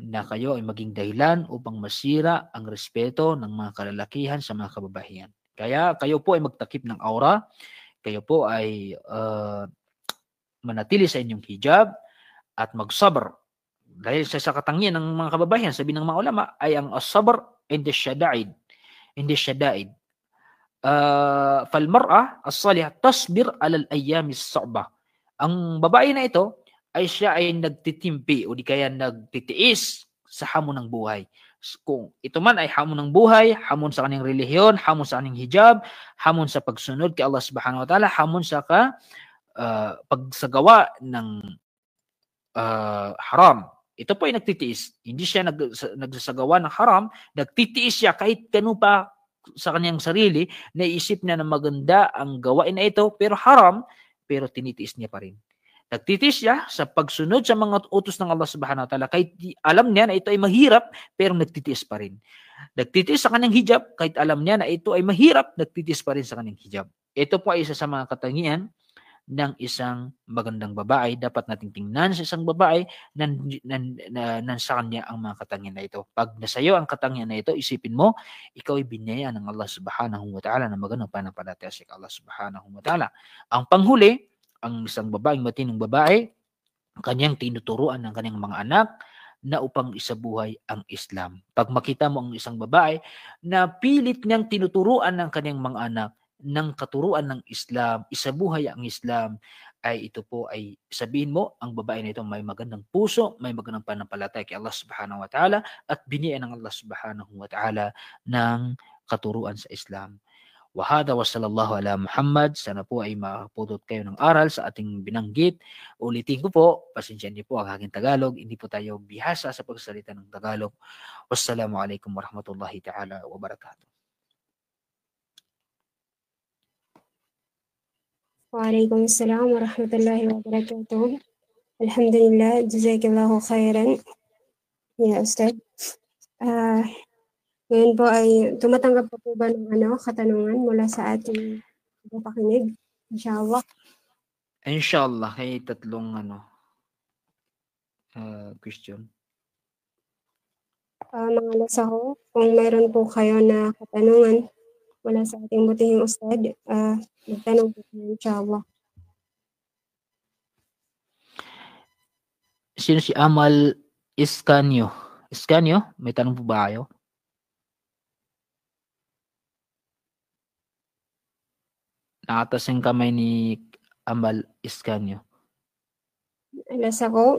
na kayo ay maging dahilan upang masira ang respeto ng mga kalalakihan sa mga kababaihan. Kaya kayo po ay magtakip ng aura, kayo po ay, ah, manatili sa inyong hijab at magsabr. Dahil sa, sa katangian ng mga kababaihan, sabi ng mga ulama, ay ang as-sabr inda shada'id. Inda shada'id. Ah, fal mar'a as-salihah tasbir alal ayyamis sa'bah. Ang babae na ito ay siya ay nagtitimpi o di kaya nagtitiis sa hamon ng buhay. Kung ito man ay hamon ng buhay, hamon sa kanyang relihiyon, hamon sa kanyang hijab, hamon sa pagsunod kay Allah Subhanahu wa Ta'ala, hamon sa ka-, ah, pagsagawa ng, ah, haram. Ito po ay nagtitiis. Hindi siya nag-, sa-, nagsasagawa ng haram, nagtitiis siya kahit kano pa sa kanyang sarili, naiisip niya na maganda ang gawain na ito, pero haram, pero tinitiis niya pa rin. Nagtitiis siya sa pagsunod sa mga utos ng Allah Subhanahu wa Ta'ala, kahit di-, alam niya na ito ay mahirap, pero nagtitiis pa rin. Nagtitiis sa kanyang hijab, kahit alam niya na ito ay mahirap, nagtitiis pa rin sa kanyang hijab. Ito po ay isa sa mga katangian ng isang magandang babae. Dapat nating tingnan sa isang babae nan, nan, na, nan sa kanya ang mga katangian na ito. Pag nasa iyo ang katangian na ito, isipin mo, ikaw ay biniyayaan ng Allah Subhanahu wa Ta'ala na magandang pananampalataya sa Allah Subhanahu wa Ta'ala. Ang panghuli, ang isang babaeng matinong babae, kanyang tinuturuan ang kanyang mga anak na upang isabuhay ang Islam. Pag makita mo ang isang babae na pilit niyang tinuturuan ang kanyang mga anak ng katuruan ng Islam, isabuhay ang Islam, ay ito po ay sabihin mo, ang babae na ito may magandang puso, may magandang pananampalataya kay Allah Subhanahu wa Ta'ala, at binigyan ng Allah Subhanahu wa Ta'ala ng katuruan sa Islam. Wa hadha wa sallallahu ala Muhammad. Sana po ay makapulot kayo ng aral sa ating binanggit. Ulitin ko po, pasensya niyo po ang aking Tagalog. Hindi po tayo bihasa sa pagsalita ng Tagalog. Wassalamualaikum warahmatullahi ta'ala wabarakatuh. Wa alaikum assalam warahmatullahi wabarakatuh. Alhamdulillah, jazakallahu khairan. Ya, Ustadz. Ah, ngayon po ay tumatanggap pa po ba ng, ano, katanungan mula sa ating tagapakinig? Inshallah. Inshallah, hay tatlong, ano, ah, question. Ah, mga lasa ko, kung mayroon po kayo na katanungan mula sa ating butihing ustad, ah, magtanong po kayo, inshallah. Sino si Amal Iskanyo? Iskanyo, may tanong po ba kayo? Nakataas ang kamay ni Amal Iskanyo. Lasa ko,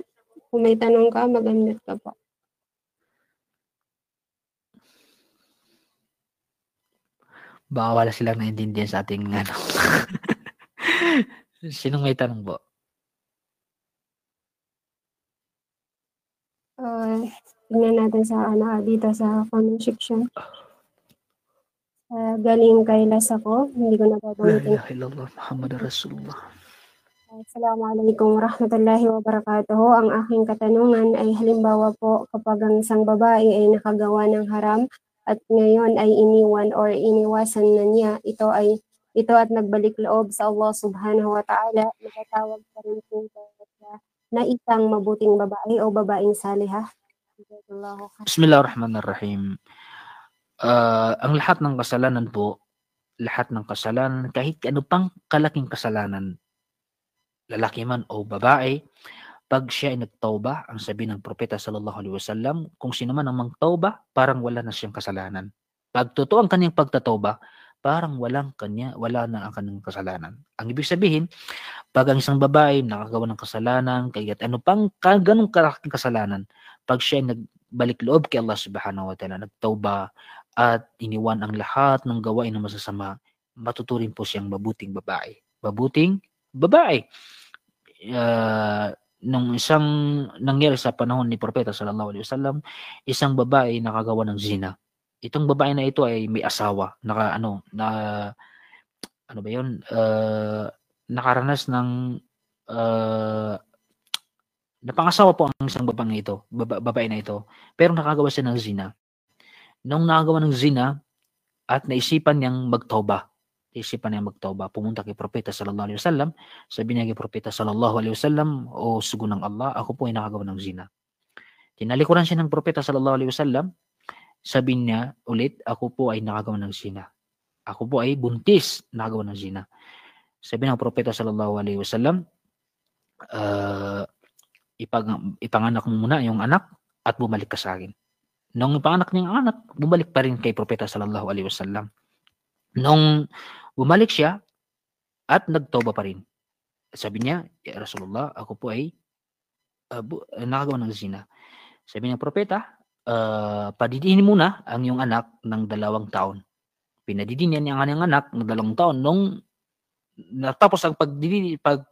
kung may tanong ka, mag-unmute ka po. Baka wala silang naintindihan sa ating, ano. Sinong may tanong po? Ah, tingnan natin sa, ano, ah, dito sa comment section. Ah, galing kay lasa ko, hindi ko na babanggitin. La ilaha illallah Muhammadur Rasulullah. Assalamualaikum warahmatullahi wabarakatuh. Ang aking katanungan ay, halimbawa po, kapag ang isang babae ay nakagawa ng haram at ngayon ay iniwan or iniwasan na niya ito, ay ito at nagbalik loob sa Allah Subhanahu wa Ta'ala, matatawag pa rin po ba siya na isang mabuting babae o babaeng salihah? Jazakallahu khair. Bismillahirrahmanirrahim. Ah, ang lahat ng kasalanan po, lahat ng kasalanan, kahit ano pang kalaking kasalanan, lalaki man o babae, pag siya ay nagtawbah, ang sabi ng Propeta sallallahu alaihi wasallam, kung sino man ang magtawbah, parang wala na siyang kasalanan. Pag totoo ang kanyang pagtatawbah, parang walang kanya, wala na ang kanyang kasalanan. Ang ibig sabihin, pag ang isang babae nakagawa ng kasalanan, kahit ano pang ka-, ganong kalaking kasalanan, pag siya ay nagbalik loob kay Allah Subhanahu wa Ta'ala, nagtawbah, at iniwan ang lahat ng gawain na masasama, matuturing po siyang mabuting babae. Mabuting babae. Ah, nung isang nangyari sa panahon ni Propeta sallallahu alaihi wasallam, isang babae nakagawa ng zina. Itong babae na ito ay may asawa, naka-, ano, na, ano ba yun? Ah, nakaranas ng, ah, napangasawa po ang isang babae ito, baba-, babae na ito, pero nakagawa siya ng zina. Nung nakagawa ng zina at naisipan niyang magtawbah, naisipan niyang magtawbah, pumunta kay Propeta sallallahu alaihi wasallam, sabi niya kay Propeta sallallahu alaihi wasallam, "O sogo ng Allah, ako po ay nakagawa ng zina." Tinalikuran siya ng Propeta sallallahu alaihi wasallam, sabi niya ulit, "Ako po ay nakagawa ng zina. Ako po ay buntis, nakagawa ng zina." Sabi ng Propeta sallallahu alaihi wasallam, "Ah, ipag-, ipanganak mo muna yung anak at bumalik ka sa akin." Nung ipanganak niya ang anak, bumalik pa rin kay Propeta sallallahu alaihi wasallam. Nung bumalik siya at nagtawbah pa rin, sabi niya, "Ya Rasulullah, ako po ay, ah, bu-, ah, nakagawa ng zina." Sabi ng Propeta, "Ah, padidiin muna ang iyong anak ng dalawang taon." Pinadidi niya ang kanyang anak ng dalawang taon. Nung natapos ang pagdidi, pag,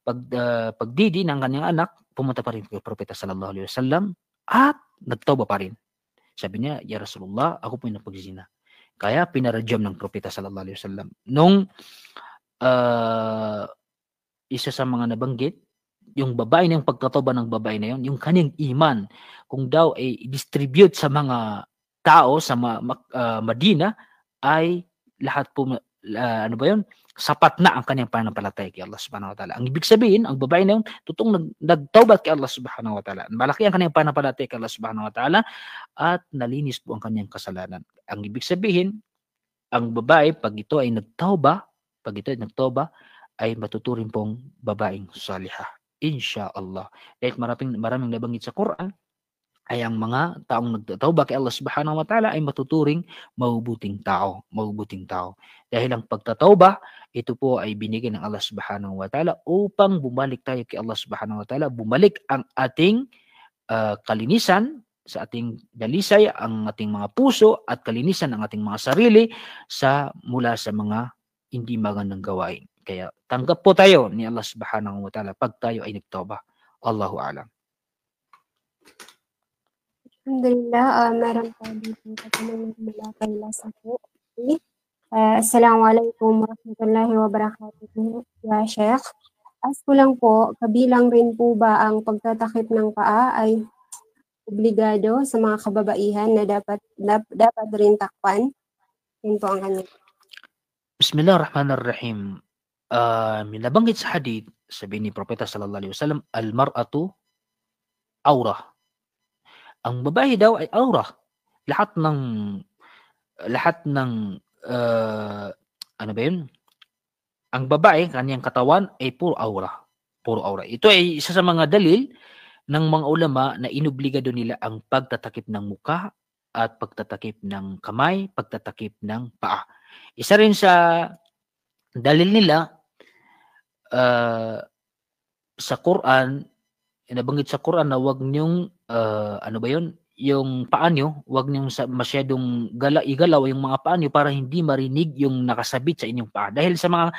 pag, ah, pagdidi ng kanyang anak, pumunta pa rin kay Propeta sallallahu alaihi wasallam at nagtawbah pa rin. Sabi niya, "Ya Rasulullah, ako po yung napagsina." Kaya pinarajam ng Propeta sallallahu alaihi wasallam. Nung, ah, isa sa mga nabanggit, yung babae na, yung pagkatawbah ng babae na yun, yung kanyang iman, kung daw ay i-distribute sa mga tao sa ma-, ma-, ah, Madina, ay lahat po, ah, ano ba yun? Sapat na ang kanyang pananampalataya kay Allah Subhanahu wa Ta'ala. Ang ibig sabihin, ang babae na yun, totoong nag-, nagtawbat kay Allah Subhanahu wa Ta'ala. Malaki ang kanyang pananampalataya kay Allah Subhanahu wa Ta'ala at nalinis po ang kanyang kasalanan. Ang ibig sabihin, ang babae, pag ito ay nagtawbah, pag ito ay nagtawbah, ay matuturing pong babaeng salihah. Insha Allah. Dahil maraming, maraming nabanggit sa Quran, ay ang mga taong nagtatawbah kay Allah Subhanahu wa Ta'ala ay matuturing mabubuting tao, mabubuting tao. Dahil ang pagtatawbah, ito po ay binigay ng Allah Subhanahu wa Ta'ala upang bumalik tayo kay Allah Subhanahu wa Ta'ala, bumalik ang ating, ah, kalinisan sa ating dalisay, ang ating mga puso, at kalinisan ang ating mga sarili sa, mula sa mga hindi magandang gawain. Kaya tanggap po tayo ni Allah Subhanahu wa Ta'ala pag tayo ay nagtawbah. Allahu a'lam. Alhamdulillah, ah, meron po dito katanungan mula kay Lasa po. Okay. Ah, Assalamualaikum warahmatullahi wabarakatuh, ya Sheikh. Ask ko lang po, kabilang rin po ba ang pagtatakip ng paa ay obligado sa mga kababaihan na dapat, dap-, dapat rin takpan? Yun po ang kanya. Bismillahirrahmanirrahim. Ah, may nabanggit sa hadith, sabi ni Propeta sallallahu alaihi wasallam, "Al-mar'atu awrah." Ang babae daw ay awrah. Lahat ng, lahat ng, ah, ano ba yun? Ang babae, kanyang katawan ay puro awra. Puro awra. Ito ay isa sa mga dalil ng mga ulama na inobligado nila ang pagtatakip ng mukha at pagtatakip ng kamay, pagtatakip ng paa. Isa rin sa dalil nila, ah, sa Quran, nabanggit sa Quran na wag niyong, ah, ano ba yun? Yung paa niyo, wag niyong sa, masyadong gala-, igalaw yung mga paa niyo para hindi marinig yung nakasabit sa inyong paa. Dahil sa mga,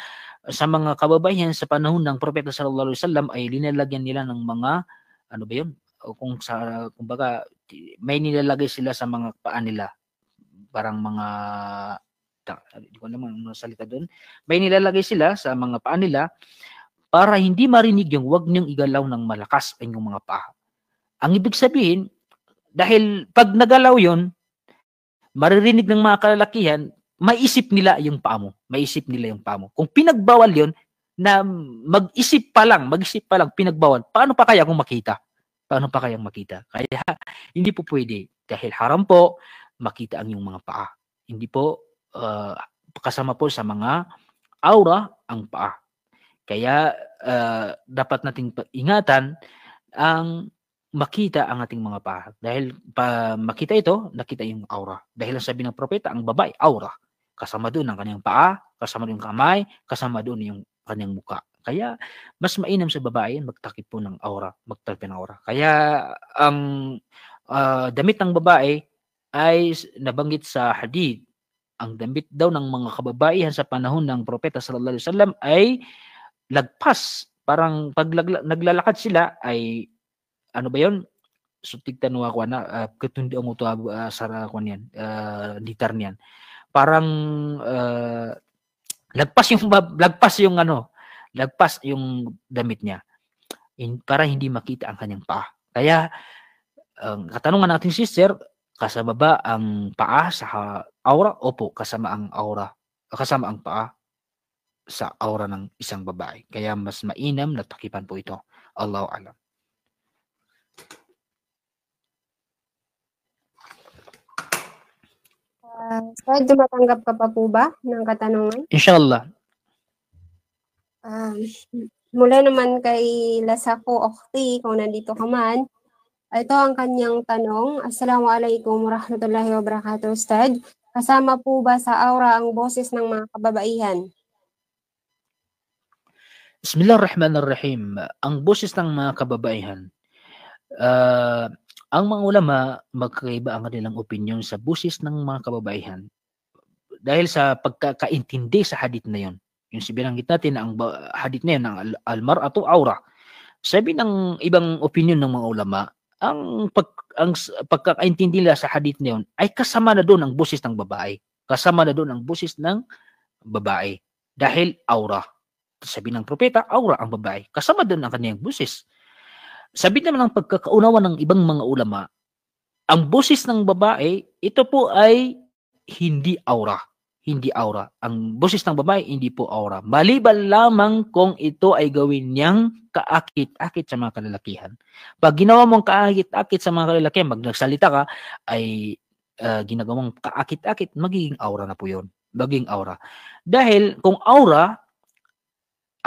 sa mga kababaihan sa panahon ng Propeta sallallahu alaihi wasallam ay linalagyan nila ng mga, ano ba yun? O kung sa, kumbaga, may nilalagay sila sa mga paa nila. Parang mga, ta-, di ko alam ang salita doon. May nilalagay sila sa mga paa nila para hindi marinig yung wag niyong igalaw ng malakas ang inyong mga paa. Ang ibig sabihin, dahil pag nagalaw yun, maririnig ng mga kalalakihan, maisip nila yung paa mo. Maisip nila yung paa mo. Kung pinagbawal yun, na mag-isip pa lang, mag-isip pa lang, pinagbawal, paano pa kaya kung makita? Paano pa kayang makita? Kaya hindi po pwede. Dahil haram po, makita ang iyong mga paa. Hindi po, ah, kasama po sa mga awra ang paa. Kaya, ah, dapat nating pa-, ingatan ang makita ang ating mga paa. Dahil pa-, makita ito, nakita yung awra. Dahil ang sabi ng propeta, ang babae, awra. Kasama doon ang kanyang paa, kasama doon ang kamay, kasama doon yung kanyang mukha. Kaya mas mainam sa babae, magtakip po ng awra, magtakip ng awra. Kaya ang, ah, damit ng babae ay s-, nabanggit sa hadith, ang damit daw ng mga kababaihan sa panahon ng Propeta sallallahu alaihi wasallam ay lagpas. Parang pag lagla-, naglalakad sila ay, ano ba yun? So, tig tano ako, ana, ah, katonda ang oto, ah, sara ko niyan, ah, ditar niyan. Parang, ah, lagpas yung bab-, lagpas yung ano, lagpas yung damit niya. In-, para hindi makita ang kanyang paa. Kaya, ang katanungan ng ating sister, kasama ba ang paa sa ha-, awra? Opo, kasama ang awra. Kasama ang paa sa awra ng isang babae. Kaya mas mainam na takipan po ito. Allahu a'lam. Ah, Ustadh, tumatanggap ka pa po ba ng katanungan? Inshallah. Ah, mula naman kay Lasako Okhti, kung nandito ka man. Ito ang kanyang tanong. Assalamualaikum warahmatullahi wabarakatuh, Ustadh. Kasama po ba sa awra ang boses ng mga kababaihan? Bismillahirrahmanirrahim. Ang boses ng mga kababaihan. Ah, ang mga ulama, magkaiba ang kanilang opinyon sa boses ng mga kababaihan. Dahil sa pagkakaintindi sa hadith na yun. Yung binanggit natin na ang ba-, hadith na yun, ang al-, al-mar'atu awra. Sabi ng ibang opinyon ng mga ulama, ang pag-, ang s-, pagkakaintindi nila sa hadith na yun ay kasama na doon ang boses ng babae. Kasama na doon ang boses ng babae. Dahil awra. Sabi ng propeta, awra ang babae. Kasama doon ang kanyang boses. Sabi naman ng pagkakaunawa ng ibang mga ulama, ang boses ng babae, ito po ay hindi awra. Hindi awra. Ang boses ng babae, hindi po awra. Maliban lamang kung ito ay gawin niyang kaakit-akit sa mga kalalakihan. Pag ginawa mong kaakit-akit sa mga kalalakihan, pag nagsalita ka, ay, ah, ginagawang kaakit-akit, magiging awra na po yun. Magiging awra. Dahil kung awra,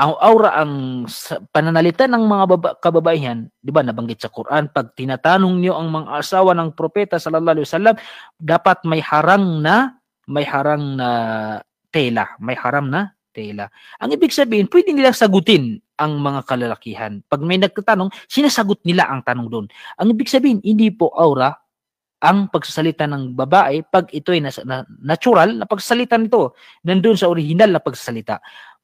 ang awra ang sa, pananalita ng mga baba-, kababaihan, di ba, nabanggit sa Quran, pag tinatanong niyo ang mga asawa ng propeta sallallahu alaihi wasallam, dapat may harang na, may harang na tela, may haram na tela. Ang ibig sabihin, pwede nilang sagutin ang mga kalalakihan. Pag may nagtatanong, sinasagot nila ang tanong doon. Ang ibig sabihin, hindi po awra ang pagsasalita ng babae pag ito'y nasa, na, natural na pagsasalita nito, nandun sa orihinal na pagsasalita.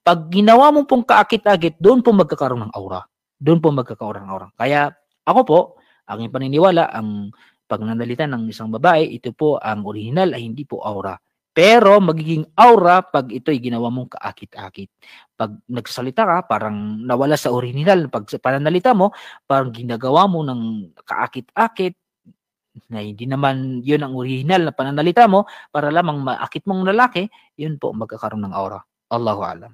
Pag ginawa mo pong kaakit-akit, doon po magkakaroon ng awra. Doon po magkakaroon ng awra. Kaya ako po, aking paniniwala, ang pagnanalita ng isang babae, ito po ang orihinal ay hindi po awra. Pero magiging awra pag ito'y ginawa mong kaakit-akit. Pag nagsasalita ka, parang nawala sa orihinal na pag-, pananalita mo, parang ginagawa mo ng kaakit-akit, na hindi naman yun ang orihinal na pananalita mo, para lamang maakit mong lalaki, yun po, magkakaroon ng awra. Allahu a'lam.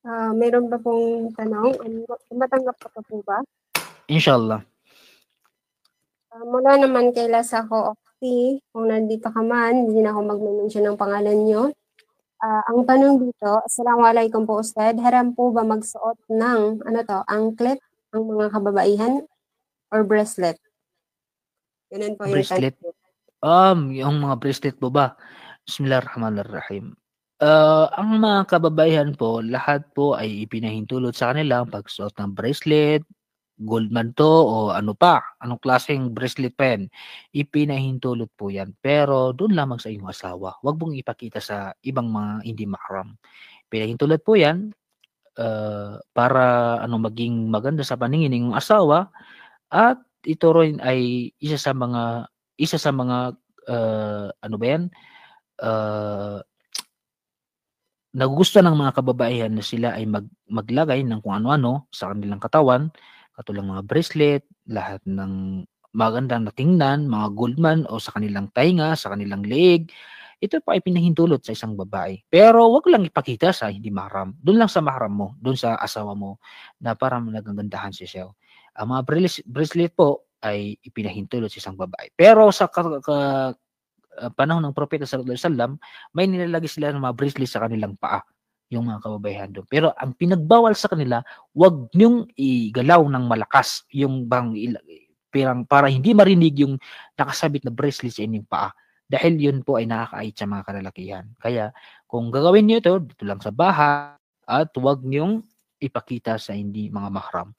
Ah, meron pa pong tanong. Ano, matanggap ka pa po ba? Inshallah. Ah, mula naman kay Lasa ko, okay. Kung nandito ka man, hindi na ako magme-mention ng pangalan niyo. Ah, ang tanong dito, "Assalamualaikum po, Ustad. Haram po ba magsuot ng, ano to, anklet ang mga kababaihan or bracelet?" Ganun po yung tanong. Bracelet? Um, yung mga bracelet po ba? Bismillahirrahmanirrahim. Ah, ang mga kababaihan po, lahat po ay ipinahintulot sa kanila ang pagsuot ng bracelet, gold man to o ano pa, anong klaseng bracelet pa yan. Ipinahintulot po yan. Pero doon lamang sa iyong asawa. Huwag mong ipakita sa ibang mga hindi mahram. Pinahintulot po yan, ah, para ano, maging maganda sa paningin ng iyong asawa, at ito rin ay isa sa mga, isa sa mga, ah, ano ba yan? Ah, nagugustuhan ng mga kababaihan na sila ay mag-, maglagay ng kung ano-ano sa kanilang katawan, katulad ng mga bracelet, lahat ng maganda na tingnan, mga gold man o sa kanilang tainga, sa kanilang leeg. Ito pa ay pinahintulot sa isang babae. Pero wag lang ipakita sa hindi mahram. Doon lang sa mahram mo, doon sa asawa mo na para nagagandahan siya. Ang mga brace-, bracelet po ay ipinahintulot sa isang babae. Pero sa ka-, ka-, ah, panahon ng Propeta sallallahu alaihi wasallam, may nilalagay sila ng mga bracelet sa kanilang paa, yung mga kababaihan doon. Pero ang pinagbawal sa kanila, wag niyong igalaw ng malakas yung bang il-, pirang, para hindi marinig yung nakasabit na bracelet sa inyong paa. Dahil yun po ay nakakaait sa mga kalalakihan. Kaya kung gagawin niyo ito, dito lang sa bahay, at wag niyong ipakita sa hindi mga mahram.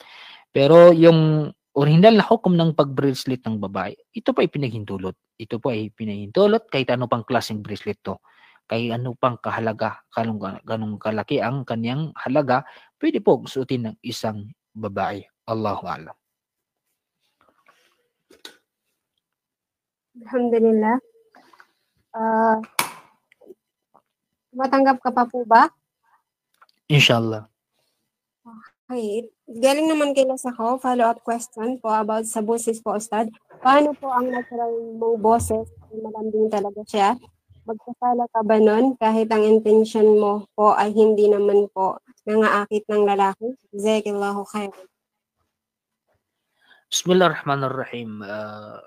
Pero yung orihinal na hukom ng pag-bracelet ng babae, ito po ay pinaghintulot. Ito po ay pinaghintulot kahit ano pang klaseng bracelet to. Kahit ano pang kahalaga, ganong, ganong kalaki ang kanyang halaga, pwede po suotin ng isang babae. Allahu a'lam. Alhamdulillah. Ah, tumatanggap ka pa po ba? Inshallah. Okay. Galing naman kay Lasa ko, follow-up question po about sa boses po, Ustad. Paano po ang natural mong boses? Malambing talaga siya. Magkasala ka ba nun kahit ang intention mo po ay hindi naman po nangaakit ng lalaki? Jazakillahu khairan. Bismillahirrahmanirrahim. Ah,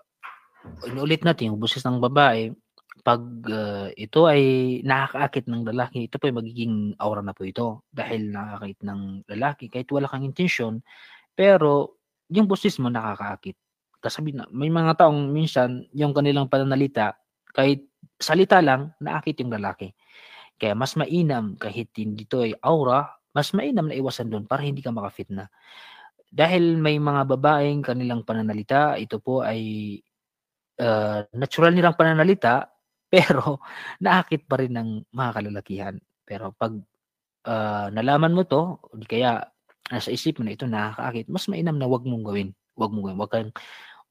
inulit natin yung boses ng babae. Pag, ah, ito ay nakakaakit ng lalaki, ito po ay magiging aura na po ito. Dahil nakakaakit ng lalaki, kahit wala kang intensyon, pero yung boses mo nakakaakit. Kasabi na, may mga taong minsan, yung kanilang pananalita, kahit salita lang, naakit yung lalaki. Kaya mas mainam, kahit hindi ito ay aura, mas mainam na iwasan doon para hindi ka makafitna. Dahil may mga babaeng kanilang pananalita, ito po ay, ah, natural nilang pananalita, pero naakit pa rin ng mga kalalakihan. Pero pag, ah, nalaman mo 'to, o di kaya nasa isip mo na ito nakakaakit, mas mainam na 'wag mong gawin. 'Wag mong gawin. 'Wag kang,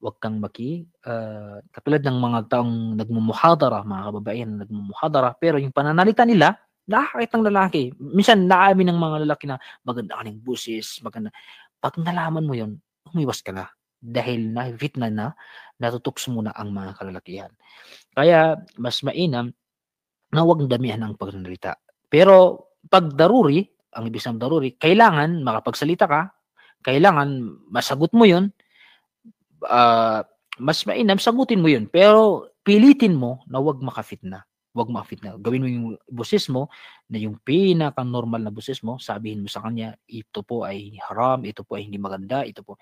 'wag kang maki-, ah, katulad ng mga taong nagmumuhadara, mga kababaihan na nagmumuhadara, pero yung pananalita nila, nakakaakit ng lalaki. Minsan, naamin ng mga lalaki na, "Maganda ka ng boses, maganda." Pag nalaman mo yun, umiwas ka na. Dahil na fitna na, natutukso mo na ang mga kalalakihan. Kaya, mas mainam na 'wag damihan ang pagsasalita. Pero, pag daruri, ang ibig sabihin ng daruri, kailangan makapagsalita ka, kailangan masagot mo yun, ah, mas mainam, sagutin mo yun. Pero, pilitin mo na 'wag makafitna. 'Wag makafitna. Gawin mo yung boses mo na yung pinaka-normal na boses mo, sabihin mo sa kanya, "Ito po ay haram, ito po ay hindi maganda, ito po."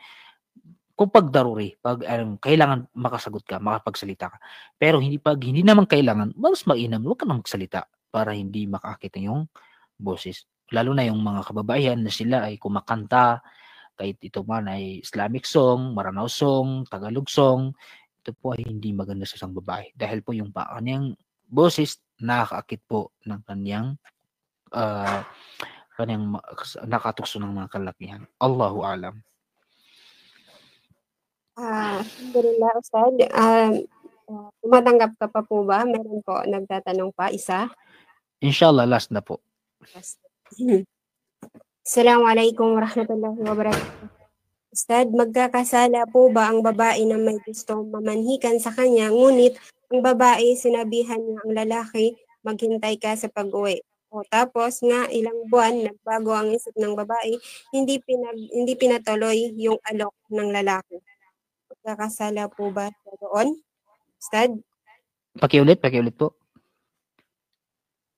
Kung pag daruri, pag, ano, kailangan makasagot ka, makapagsalita ka. Pero hindi, pag hindi naman kailangan, mas mainam, 'wag ka nang magsalita para hindi makaakit yung boses. Lalo na yung mga kababaihan na sila ay kumakanta, kahit ito man ay Islamic song, Maranao song, Tagalog song, ito po ay hindi maganda sa isang babae. Dahil po yung pa-, kanyang boses, nakakaakit po ng kanyang, ah, kanyang ma-, kas-, nakatukso ng mga kalalakihan. Allahu a'lam. Ah, alhamdulillah, Ustad. Ah, ah, tumatanggap ka pa po ba? Meron po, nagtatanong pa, isa. Inshallah, last na po. Last. Assalamualaikum warahmatullahi wabarakatuh. Ustad, magkakasala po ba ang babae na may gusto mamanhikan sa kanya, ngunit ang babae, sinabihan niya ang lalaki, "Maghintay ka sa pag-uwi." O tapos nga, ilang buwan, nagbago ang isip ng babae, hindi pinag-, hindi pinatuloy yung alok ng lalaki. magkakasala po ba siya doon? Ustad? Pakiulit, pakiulit po.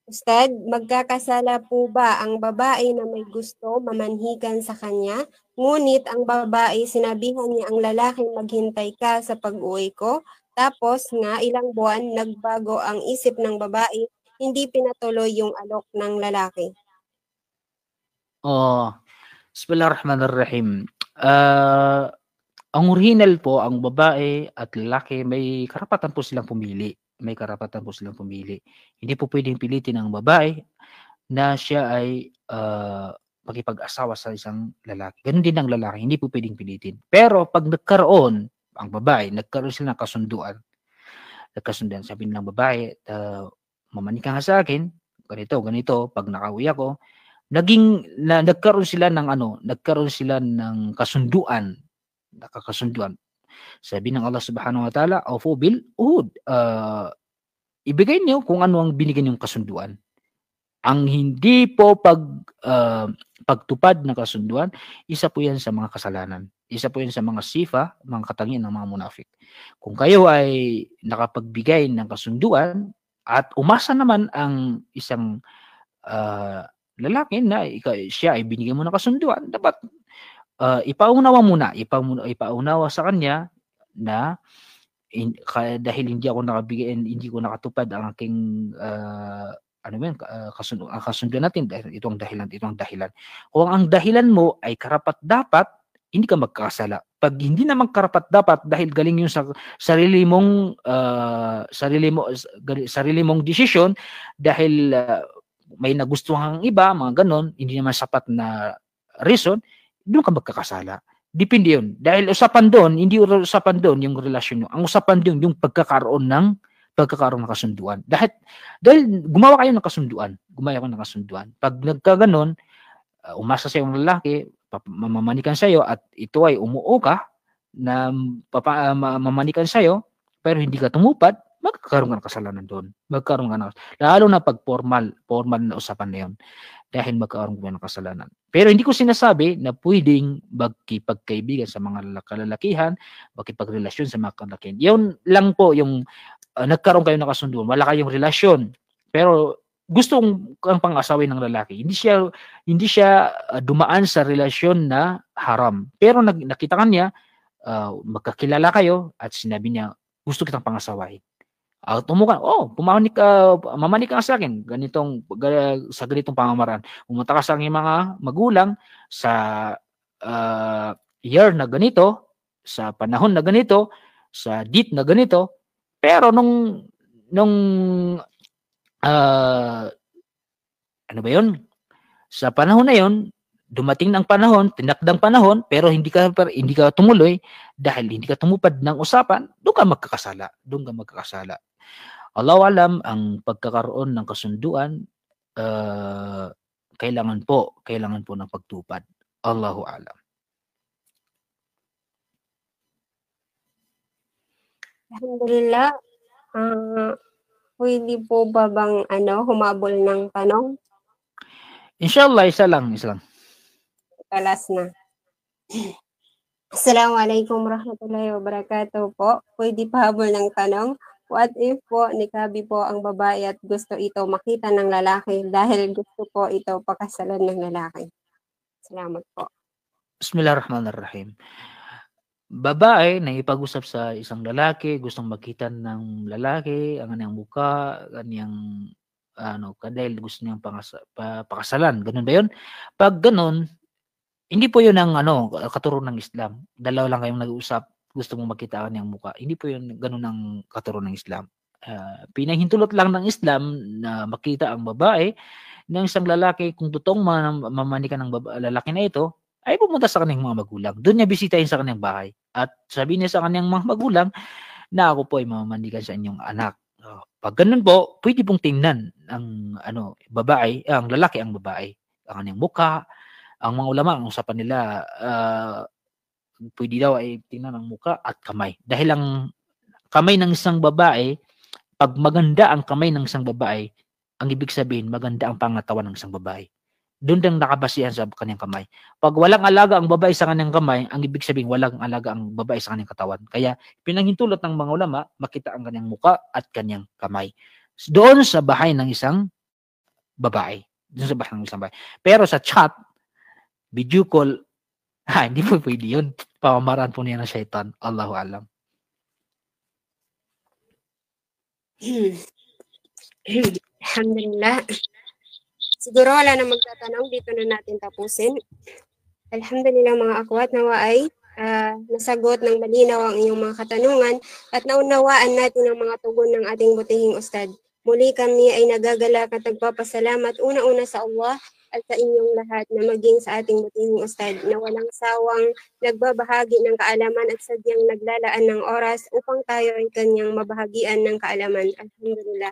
Ustad, magkakasala po ba ang babae na may gusto mamanhikan sa kanya, ngunit ang babae, sinabihan niya ang lalaki, "Maghintay ka sa pag-uwi ko." Tapos nga, ilang buwan, nagbago ang isip ng babae, hindi pinatuloy yung alok ng lalaki. Oh, Bismillahirrahmanirrahim. Ah, ang orihinal po, ang babae at lalaki, may karapatan po silang pumili. May karapatan po silang pumili. Hindi po pwedeng pilitin ang babae na siya ay, ah, makipag-asawa sa isang lalaki. Ganun din ang lalaki, hindi po pwedeng pilitin. Pero pag nagkaroon, ang babae, nagkaroon sila ng kasunduan. Nagkasunduan, sabi nilang babae, ah, "Mamanik ka nga sa akin, ganito, ganito, pag nakauwi ako." Naging, na, nagkaroon sila ng ano, nagkaroon sila ng kasunduan, nakakasunduan. Sabi ng Allah Subhanahu wa Ta'ala, "Awfu bil uhud." Ah, ibigay niyo kung ano ang binigay niyong kasunduan. Ang hindi po pag, ah, pagtupad ng kasunduan, isa po yan sa mga kasalanan. Isa po yan sa mga sifa, mga katangian ng mga munafik. Kung kayo ay nakapagbigay ng kasunduan at umasa naman ang isang, ah, lalaki na ika-, siya ay binigyan mo ng kasunduan, dapat, ah, ipaunawa muna, ipaunawa, ipaunawa sa kanya na in-, ka-, dahil hindi ako nakabigay, hindi ko nakatupad ang aking, ah, ano ba yun, ka-, ah, kasun-, ang kasunduan natin, dahil ito ang dahilan, ito ang dahilan. Kung ang dahilan mo ay karapat-dapat, hindi ka magkakasala. Pag hindi naman karapat-dapat dahil galing yun sa sarili mong, ah, sarili mo, s-, gali-, sarili mong desisyon, dahil, ah, may nagustuhan kang iba, mga ganon, hindi naman sapat na reason, doon ka magkakasala. Depende yun. Dahil usapan doon, hindi usapan doon yung relasyon nyo. Ang usapan doon, yung pagkakaroon ng, pagkakaroon ng kasunduan. Dahil, dahil gumawa kayo ng kasunduan. Gumawa kayo ng kasunduan. Pag nagkaganon, ah, umasa sa'yo ang lalaki, pap-, mamamanikan sa'yo at ito ay umuo ka na papa-, ah, ma-, mamanikan sa'yo, pero hindi ka tumupad, magkakaroon ka ng kasalanan doon. Magkakaroon ka ng, lalo na pag formal, formal na usapan na yun. Dahil magkakaroon ka ng kasalanan. Pero hindi ko sinasabi na pwedeng magkipagkaibigan sa mga lala-, kalalakihan, makipagrelasyon sa mga kalalakihan. Yun lang po yung, ah, nagkaroon kayo ng kasunduan. Wala kayong relasyon. Pero gusto kang pang-asawin ng lalaki. Hindi siya, hindi siya, ah, dumaan sa relasyon na haram. Pero nag-, nakita ka niya, ah, magkakilala kayo at sinabi niya, "Gusto kitang pangasawain." At umuwi ka, "Oh, pumahon ka, mamani ka nga sa akin, ganitong, ga-, sa ganitong pamamaraan." Pumunta ka sa aking mga magulang sa, ah, year na ganito, sa panahon na ganito, sa date na ganito. Pero nung, nung, ah, ano ba yun? Sa panahon na yun, dumating na ang panahon, tinakdang panahon, pero hindi ka, per-, hindi ka tumuloy dahil hindi ka tumupad ng usapan, doon ka magkakasala. Doon ka magkakasala. Allahu alam, ang pagkakaroon ng kasunduan, ah, kailangan po, kailangan po ng pagtupad. Allahu alam. Alhamdulillah. Ah, pwede po ba bang, ano, humabol ng tanong? Inshallah, isa lang, isa lang. Kalas na. Assalamualaikum warahmatullahi wabarakatuh po. Pwede pahabol ng tanong? What if po, nikabi po ang babae at gusto ito makita ng lalaki dahil gusto po ito pakasalan ng lalaki? Salamat po. Bismillahirrahmanirrahim. Babae na ipag-usap sa isang lalaki, gustong makita ng lalaki ang kanyang mukha, kanyang, ano, ka-, dahil gusto niyang pangasa-, pa-, pakasalan. Ganun ba yun? Pag ganun, hindi po yun ang, ano, katuro ng Islam. Dalawa lang kayong nag-uusap, gusto mong makita ang kanyang mukha. Hindi po yun ganun ang katuro ng Islam. Ah, pinahintulot lang ng Islam na makita ang babae ng isang lalaki, kung totoong ma-, mamani ka ng baba-, lalaki na ito, ay pumunta sa kanyang mga magulang. Doon niya bisitahin sa kanyang bahay. At sabi niya sa kanyang mga magulang na, "Ako po ay mamamanikan sa inyong anak." Oh, pag ganun po, pwede pong tingnan ang, ano, babae, ang lalaki ang babae. Ang kanyang mukha, ang mga ulama, ang usapan nila, ah, pwede daw ay tingnan ang mukha at kamay. Dahil ang kamay ng isang babae, pag maganda ang kamay ng isang babae, ang ibig sabihin, maganda ang pangatawan ng isang babae. Doon dn nakabasihan sa kaniyang kamay. Pag walang alaga ang babae sa kaniyang kamay, ang ibig sabihin, walang alaga ang babae sa kaniyang katawan. Kaya, pinanghintulot ng mga ulama, makita ang kaniyang muka at kaniyang kamay. Doon sa bahay ng isang babae. Doon sa bahay ng isang babae. Pero sa chat, video call, ha, hindi po pwede yun. Pamamaraan po niya ng shaitan. Allahu alam. Alhamdulillah. Siguro wala na magtatanong, dito na natin tapusin. Alhamdulillah, mga akhwat, nawa ay ah, nasagot ng malinaw ang inyong mga katanungan at naunawaan natin ang mga tugon ng ating butihing ustad. Muli kami ay nagagalak at nagpapasalamat una-una sa Allah at sa inyong lahat na maging sa ating butihing ustad na walang sawang nagbabahagi ng kaalaman at sadyang naglalaan ng oras upang tayo ay kanyang mabahagian ng kaalaman. Alhamdulillah.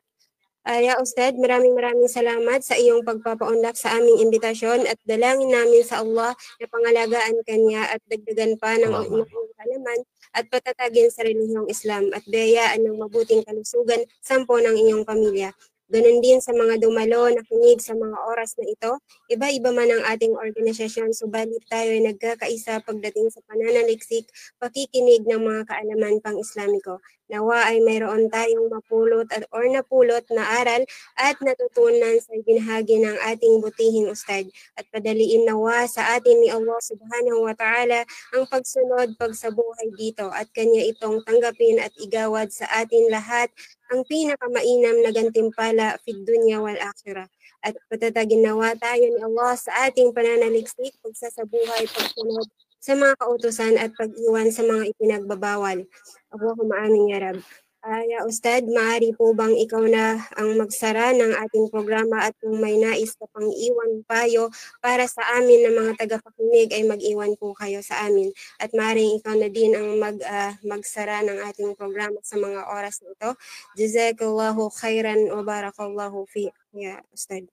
Ah, ya Ustad, maraming maraming salamat sa iyong pagpapaunlak sa aming imbitasyon at dalangin namin sa Allah na pangalagaan ka niya at dagdagan pa ng Allahumma amin. Iyong kaalaman at patatagin sa relihiyong Islam at biyayaan ng mabuting kalusugan sampo ng iyong pamilya. Ganun din sa mga dumalo, nakinig sa mga oras na ito, iba-iba man ang ating organisasyon, subalit tayo ay nagkakaisa pagdating sa pananaliksik, pakikinig ng mga kaalaman pang-Islamiko. Nawa ay mayroon tayong mapulot at, or napulot na aral at natutunan sa ibinahagi ng ating butihing ustad. At padaliin nawa sa atin ni Allah Subhanahu wa Ta'ala ang pagsunod, pagsabuhay dito at kanya itong tanggapin at igawad sa atin lahat ang pinakamainam na gantimpala fid dunya wal akhirah. At patatagin nawa tayo ni Allah sa ating pananaliksik, pagsasabuhay, pagsunod sa mga kautusan at pag-iwan sa mga ipinagbabawal. Allahumma amin ya Rabb. Ah, ya Ustad, maari po bang ikaw na ang magsara ng ating programa at kung may nais ka pang iwan payo para sa amin na mga tagapakinig ay mag-iwan po kayo sa amin. At maaaring ikaw na din ang mag, ah, magsara ng ating programa sa mga oras na ito. Jazakallahu khairan wa barakallahu fi, ya Ustad.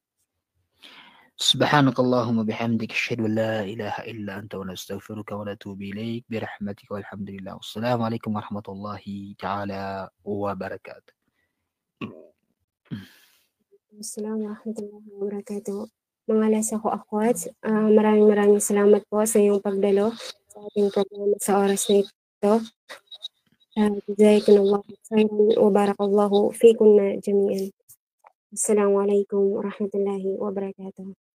سبحانك اللهم وبحمدك، أشهد أن لا إله إلا أنت، نستغفرك ونتوب إليك، برحمتك والحمد لله. والسلام عليكم ورحمة الله تعالى وبركاته. Assalamu warahmatullahi wabarakatuh. Mga lasa ko akhwat, ah, maraming maraming salamat po sa iyong pagdalo sa ating programa sa oras na ito. Ah, jazakumullahu khairan wa barakallahu fikunna jami'an. Assalamualaikum warahmatullahi wabarakatuh.